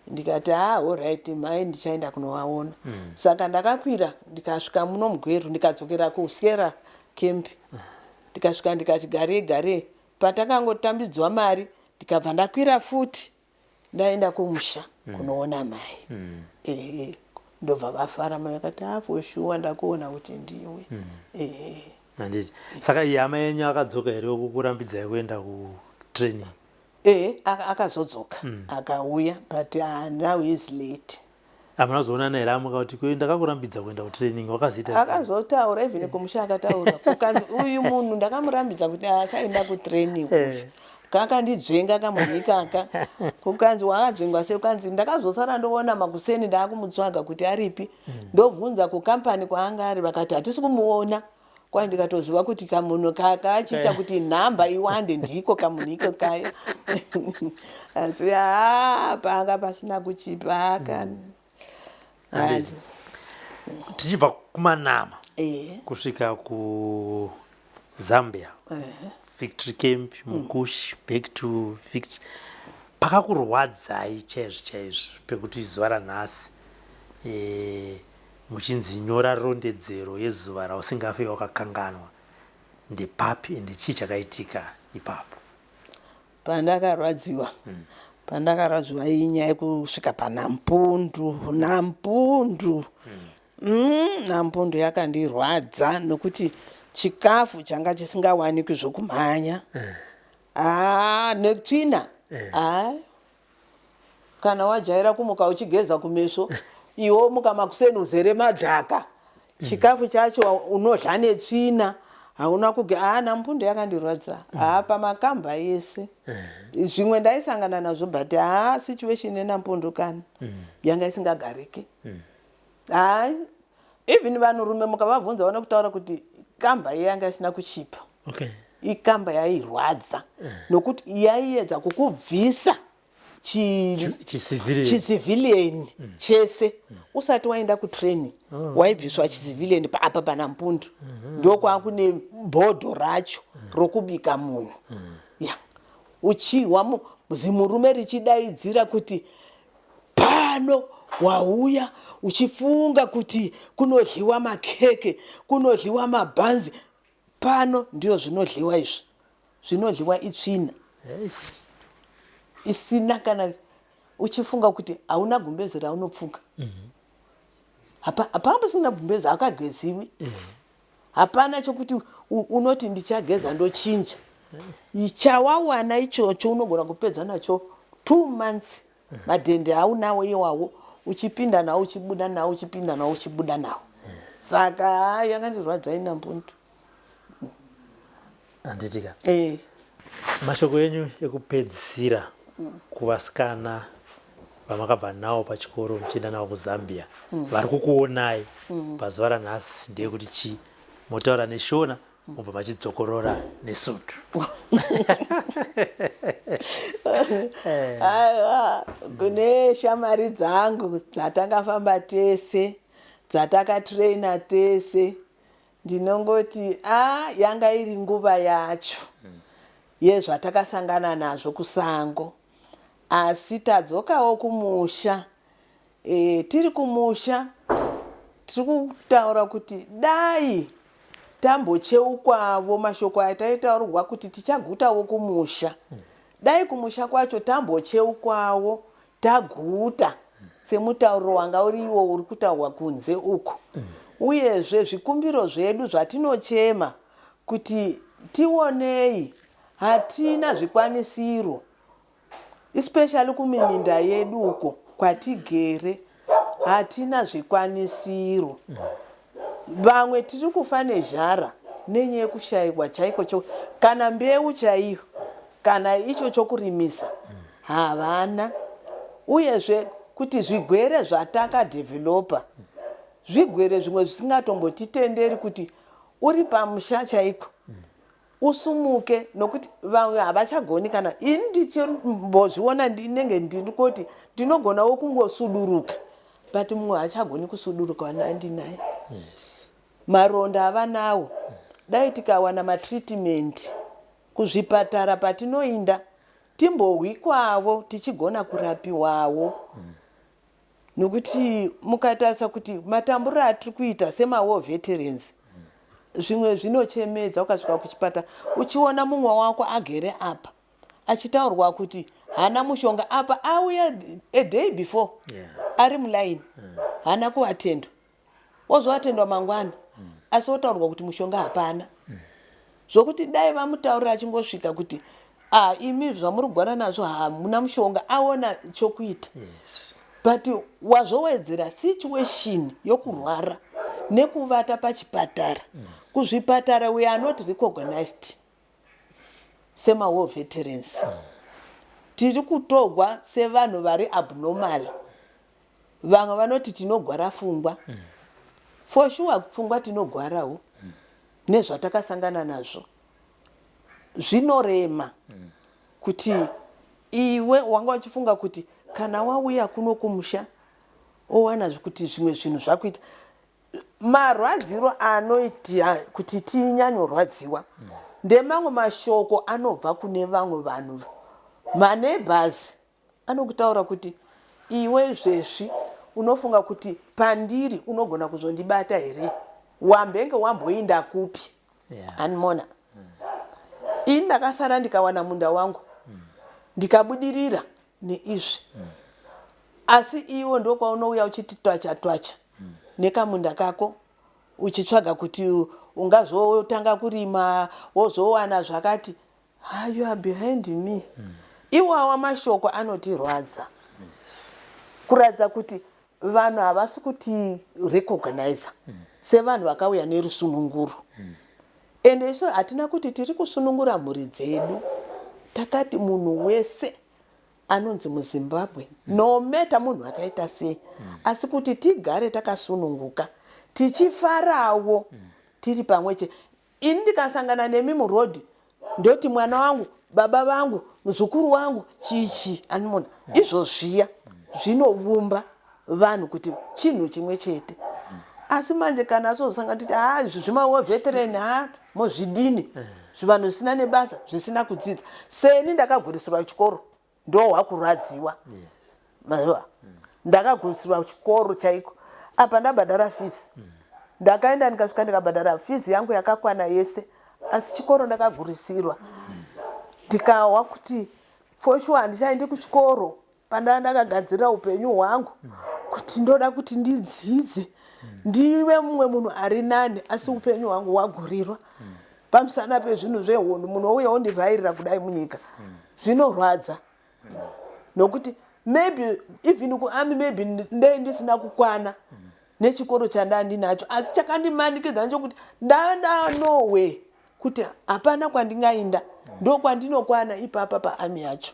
Ndikati, ha, alright mai, ndichaenda kunovaona. Saka ndakakwira, ndikasvika muno muGweru, ndikadzokera kuSierra Camp, ndikasvika, ndikati garei garei. Patakangotambidzwa mari, ndikabva ndakwira futi, ndaenda kumusha kunoona mai. Ndobva vafara mai, vakati, ah, for sure ndakuona kuti ndiwe. Handiti saka iyi hama yenyu akadzoka here kukurambidzai kuenda kutraining? Akazodzoka, akauya, but now is late. Hamuna kuzoonana here amuka kuti ndakakurambidza kuenda kutraining, wakazoita sei? Akazotaura even kumusha, akataura kukanzi, uyu munhu ndakamurambidza kuti asaenda kutraining uyu. Kakandidzvenga kamunhu ikaka. Kukanzi, wakadzvengwa sei? Kukanzi, ndakazosara ndoona makuseni ndaakumutsvaga kuti aripi, ndobvunza kukampani kwaanga ari, vakati hatisi kumuona. Kwai ndikatoziva kuti kamunhu kachiita kuti nhamba iwande ndiko kamunhu iko kaya, asi haa, panga pasina kuchipa kana. Handiti. Tichibva kuManama kusvika kuZambia, Victory Camp, Mukushi, back to Victory, pakakurwadzai chaizvo chaizvo pekuti zuva ranhasi muchinzi nyora rondedzero yezuva rausingafe wakakanganwa, ndepapi ende chii chakaitika ipapo? Pandakarwadziwa inyaya yekusvika paNampundu. Nampundu, Nampundu yakandirwadza nokuti chikafu changa chisingawanikwi zvokumhanya, haa, netsvina. Hai, kana wajaira kumuka uchigeza kumeso, iwe womuka makuseni uzere madhaka. Chikafu chacho unodla netsvina, hauna kuge. Haa, Nampundu yakandirwadza. Haa, pamakamba ese zvimwe ndaisangana nazvo, but haa, situation yeNampundu kani yanga isingagariki. Hai, even vanhurume mukavabvunza vanokutaura kuti kamba iye yanga isina kuchipa. Ikamba yairwadza nokuti yaiedza kukubvisa chicivilian chese usati waenda kutraining. Waibviswa chicivilian apa paNampundu, ndokwakune bhodho racho rokubika munhu ya uchihwa zimurume richidaidzira kuti pano wauya uchifunga kuti kunodyiwa makeke, kunodyiwa mabhanzi, pano ndiyo zvinodyiwa izvi, zvinodyiwa itsvina isina kana, uchifunga kuti hauna gumbezi raunopfuka. Hapanga pasina gumbezi, hakageziwi, hapana chokuti unoti ndichageza ndochinja. Chawawana ichocho unogona kupedza nacho 2 months. Madhende aunawo iwawo, uchipinda nawo uchibuda nawo, uchipinda nawo uchibuda nawo. Saka hai, yakandirwadza iNampundu. Handitika? Eh. Mashoko enyu ekupedzisira kuvasikana vamakabva nawo pachikoro muchienda navo kuZambia vari kukuonai pazuva ranhasi ndeyekuti chii? Motaura neShona, mubva machidzokorora neSuthu. Aiwa, kune shamwari dzangu dzatakafamba tese, dzatakatraina tese, ndinongoti a yanga iri nguva yacho yezvatakasangana nazvo kusango, asi tadzokawo kumusha. Tiri kumusha tiri kutaura kuti dai tambocheukwavo mashoko ataitaurwa kuti tichagutawo kumusha. Dai kumusha kwacho tambocheukwawo taguta semutauro wanga uri iwo uri kutaurwa kunze uku. Uyezve zvikumbiro zvedu zvatinochema kuti tionei, hatina zvikwanisiro, especially kumiminda yedu uko kwatigere, hatina zvikwanisiro. Vamwe tiri kufa nezhara nenyaya yekushayiwa chaiko cho kana mbeu chaiyo, kana icho chokurimisa havana. Uyezve kuti zvigwere zvatakadhevhelopa, zvigwere zvimwe zvisingatombotitenderi kuti uri pamusha chaiko usumuke, nokuti vamwe havachagoni. Kana ini ndichimbozviona, ndinenge ndiri kuti ndinogonawo kungosuduruka, but mumwe haachagoni kusuduruka. Vana andinaye, maronda avanawo. Dai tikawana matreatment kuzvipatara patinoinda, timbohwikwavo tichigona kurapiwawo, nokuti mukatarisa kuti matamburo atiri kuita semawar veterans, zvimwe zvinochemedza. Ukasvika kuchipatara uchiona mumwe wako agere apa achitaurwa kuti haana mushonga, apa auya a day before ari mulaini, haana kuatendwa, ozoatendwa mangwana, asi otaurwa kuti mushonga hapana, zvokuti dai vamutaurira achingosvika kuti ah, imi zvamuri kugwana nazvo hamuna mushonga, aona chokuita. But wazowedzera situation yokurwara nekuvata pachipatara. Kuzvipatara we are not recognized semawar veterans. Tiri kutogwa sevanhu vari abnormal. Vamwe vanoti tinogwara pfungwa. For sure pfungwa tinogwarawo nezvatakasangana nazvo. Zvinorema kuti iwe wanga uchifunga kuti kana wauya kuno kumusha owana kuti zvimwe zvinhu zvakuita. Marwadziro anoita kuti tinyanyorwadziwa ndemamwe mashoko anobva kune vamwe vanhu, maneighbors anokutaura kuti iwe zvezvi unofunga kuti pandiri unogona kuzondibata here, wambenge wamboinda kupi? Anmona ini ndakasara ndikawana munda wangu, ndikabudirira neizvi, asi iwo ndokwaunouya uchiti twacha twacha nekamunda kako, uchitsvaga kuti ungazotanga kurima wozowana zvakati. Ha, you are behind me. Iwawa mashoko anotirwadza, kuratidza kuti Vanhu havasi kuti recognizer sevanhu vakauya nerusununguro. Ende isu hatina kuti tiri kusunungura mhuri dzedu. Takati munhu wese anonzi muZimbabwe no matter munhu akaita sei, asi kuti tigare takasununguka tichifarawo tiri pamwe chete. Ini ndikasangana nemi muroad ndoti mwana wangu, baba vangu, muzukuru wangu, chii chii, animona izvo zviya zvinovumba vanhu kuti chinhu chimwe chete. Asi manje kana azozosangana titi ha izvi zvimawo veteran, ha mozvidini, zvivanhu zvisina nebasa, zvisina kudzidza. Seni ndakagurisirwa chikoro, ndohwa kurwadziwa maziva. Ndakagurisirwa chikoro chaiko, apa ndabhadhara fees. Ndakaenda ndikasvika ndikabhadhara fees yangu yakakwana yese, asi chikoro ndakagurisirwa. Ndikahwa kuti for sure handichaendi kuchikoro pandaa ndakagadzirira upenyu hwangu kuti ndoda kuti ndidzidze ndive mumwe munhu ari nani, asi upenyu hwangu hwagurirwa pamusana pezvinhu zvehondo. Munhu ouya ondivhairira kudai munyika, zvinorwadza, nokuti maybe even kuarmy maybe ndei ndisina kukwana nechikoro chandaa ndinacho, asi chakandimanikidza ndechokuti ndandanowe kuti hapana kwandingainda, ndokwandinokwana ipapa paarmy yacho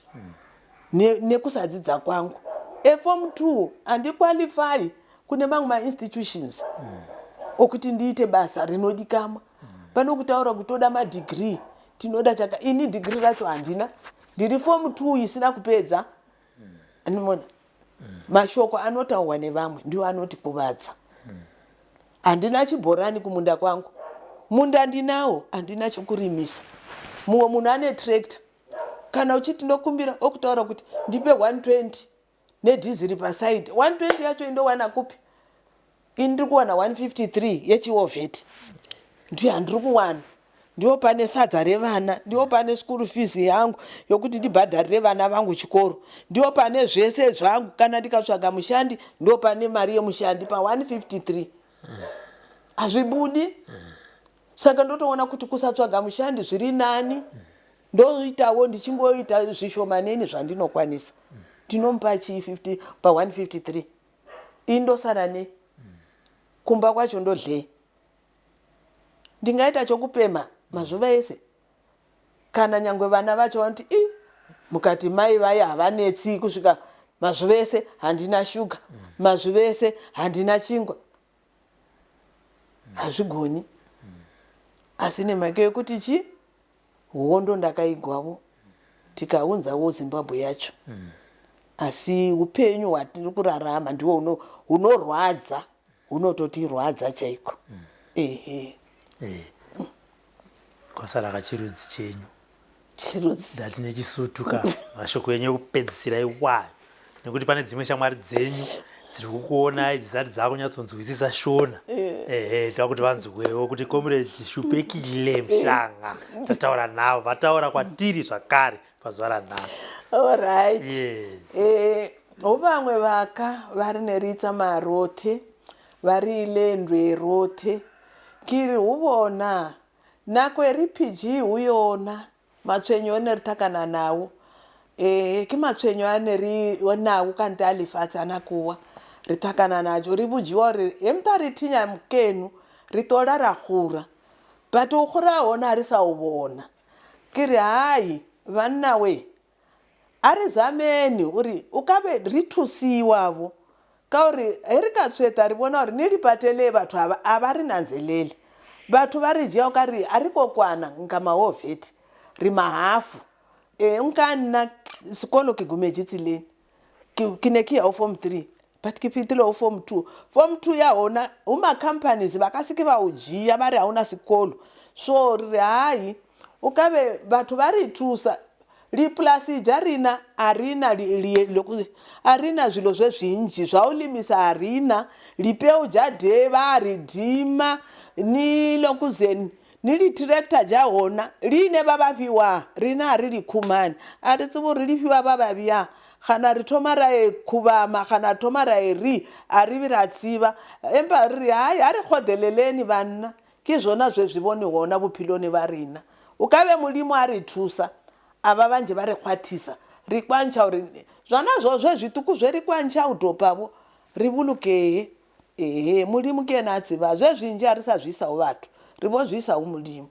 nekusadzidza kwangu. Eform 2 handiqualify kune mamwe mainstitutions okuti ndiite basa rinodikamwa. Pano kutaura kuti toda madegree, tinoda chaka, ini degree racho handina, ndiri form 2 isina kupedza. Anomona mashoko anotaurwa nevamwe ndiwo anotikuvadza. Handina chibhorani kumunda kwangu, munda ndinawo, handina chekurimisa. Mumwe munhu ane tractor, kana uchiti ndokumbira, okutaura kuti ndipe 120 nedhiziri paside. 120 yacho indowana kupi? Ini ndiri kuwana 153 yechewar vet, ndiyo handiri kuwana. Ndiyo pane sadza revana, ndiyo pane school fees yangu yokuti ndibhadharire vana vangu chikoro, ndiyo pane zvese zvangu. Kana ndikatsvaga mushandi, ndo pane mari yemushandi pa153, hazvibudi. Saka ndotoona kuti kusatsvaga mushandi zviri nani, ndoitawo ndichingoita zvishomanene zvandinokwanisa. Ndinomupa chii 50 pa153? Indosara nei kumba kwacho? Ndodlei? Ndingaita chokupemha mazuva ese? Kana nyangwe vana vacho vanoti i mukati mai vaya havanetsi kusvika mazuva ese handina shuga, mazuva ese handina chingwa, hazvigoni. Asi nemhaka yekuti chi hondo ndakaigwavo, tikaunzawo Zimbabwe yacho, asi upenyu hwatiri kurarama ndiwo hunorwadza, hunototirwadza chaiko, ehe. Kwasara kachirudzi chenyu. Chirudzi. Ndati nechisutu ka, mashoko enyu ekupedzisira iwayo, nekuti pane dzimwe shamwari dzenyu dziri kukuonai dzisati dzakunyatsonzwisisa Shona. Ehe, toda kuti vanzwewo kuti Comrade Shupekile Mhlanga tataura navo, vataura kwatiri zvakare pazuva ranhasi. Alright. Yes. Vamwe vaka va ri neritsa marothe va ri ile ndwe rothe kiri hu vona nako RPG hu yona matshwenyo ne ri thakana nawo. Ehe, ke matshwenyo a ne ri nawo ka nte a lefatshe a nakowa ri thakana najo. Ri vhujiwa uri he mta ri thinya mukenu ri tola ra gura, but u gura hona ri sa u vhona. Ke ri hayi vhanna we, a ri zameni uri u ka vhe ri thusiwa-vho, ka uri he ri ka tsweta ri vhona uri ni lipatele vhathu avha a vha ri nanzeleli. Vhathu vha ri dzhia u ka ri a ri ko kwana nga mahoveti, ri mahafu. Ee, nka nna sekolo ke gumetše tseleng, ke, ke ne ke ya go form 3 but ke fetile go form 2. Form 2 ya gona go ma-companies ba ka se ke ba o dzhia ba re ga o na sekolo. So re re hai, o ka be batho ba re thusa. Lipulasi ja rina a rina a rina zwilo zwe zwinzhi zwa u limisa, a rina lipeu ja de ba ri dima ni lokuzeni ni li-tractor ja hona line ba ba fhiwa rina a ri li khumani, a ri tsivhi uri li fhiwa ba ba vhiya. Gana ri thoma ra e khuvhama, gana thoma ra e ri a ri vhi ra tsivha. Empa ri ri hai, a ri khoḓeleleni vhanna, ke zwona zwe zwi vhoni hona vhuphiloni vha rina. U ka vhe Mulimu a ri thusa, a vha vhanzhi vha ri khwaṱhisa, ri kwantsha uri zwanazwo zwe zwiṱuku zwe ri kwantsha u dopavho. Re bolokeye. Ehe, Modimo ke yena a tseba. Zwe zwintši a re sa zwi isa go batho, re bo zwi isa go Modimo.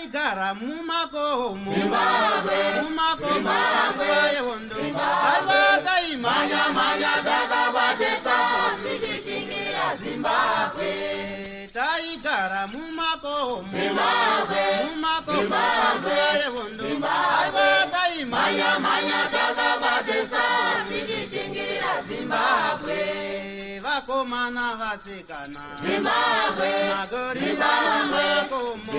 Taigara mumakomo, mumakomo nguva yehondo. Aiwa, taimhanya mhanya takabatesa tichishingira Zimbabwe. Taigara mumakomo, mumakomo nguva yehondo. Aiwa, taimhanya mhanya takabatesa tichishingira Zimbabwe. Vakomana, vasikana, Zimbabwe, magorila mumakomo.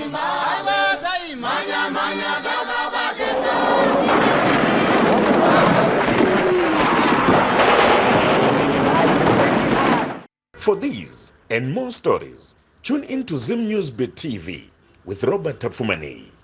Aiwa, taimhanya mhanya takabatesa. For these and more stories, tune in to Zim News Bit TV with Robert Tapfumaneyi.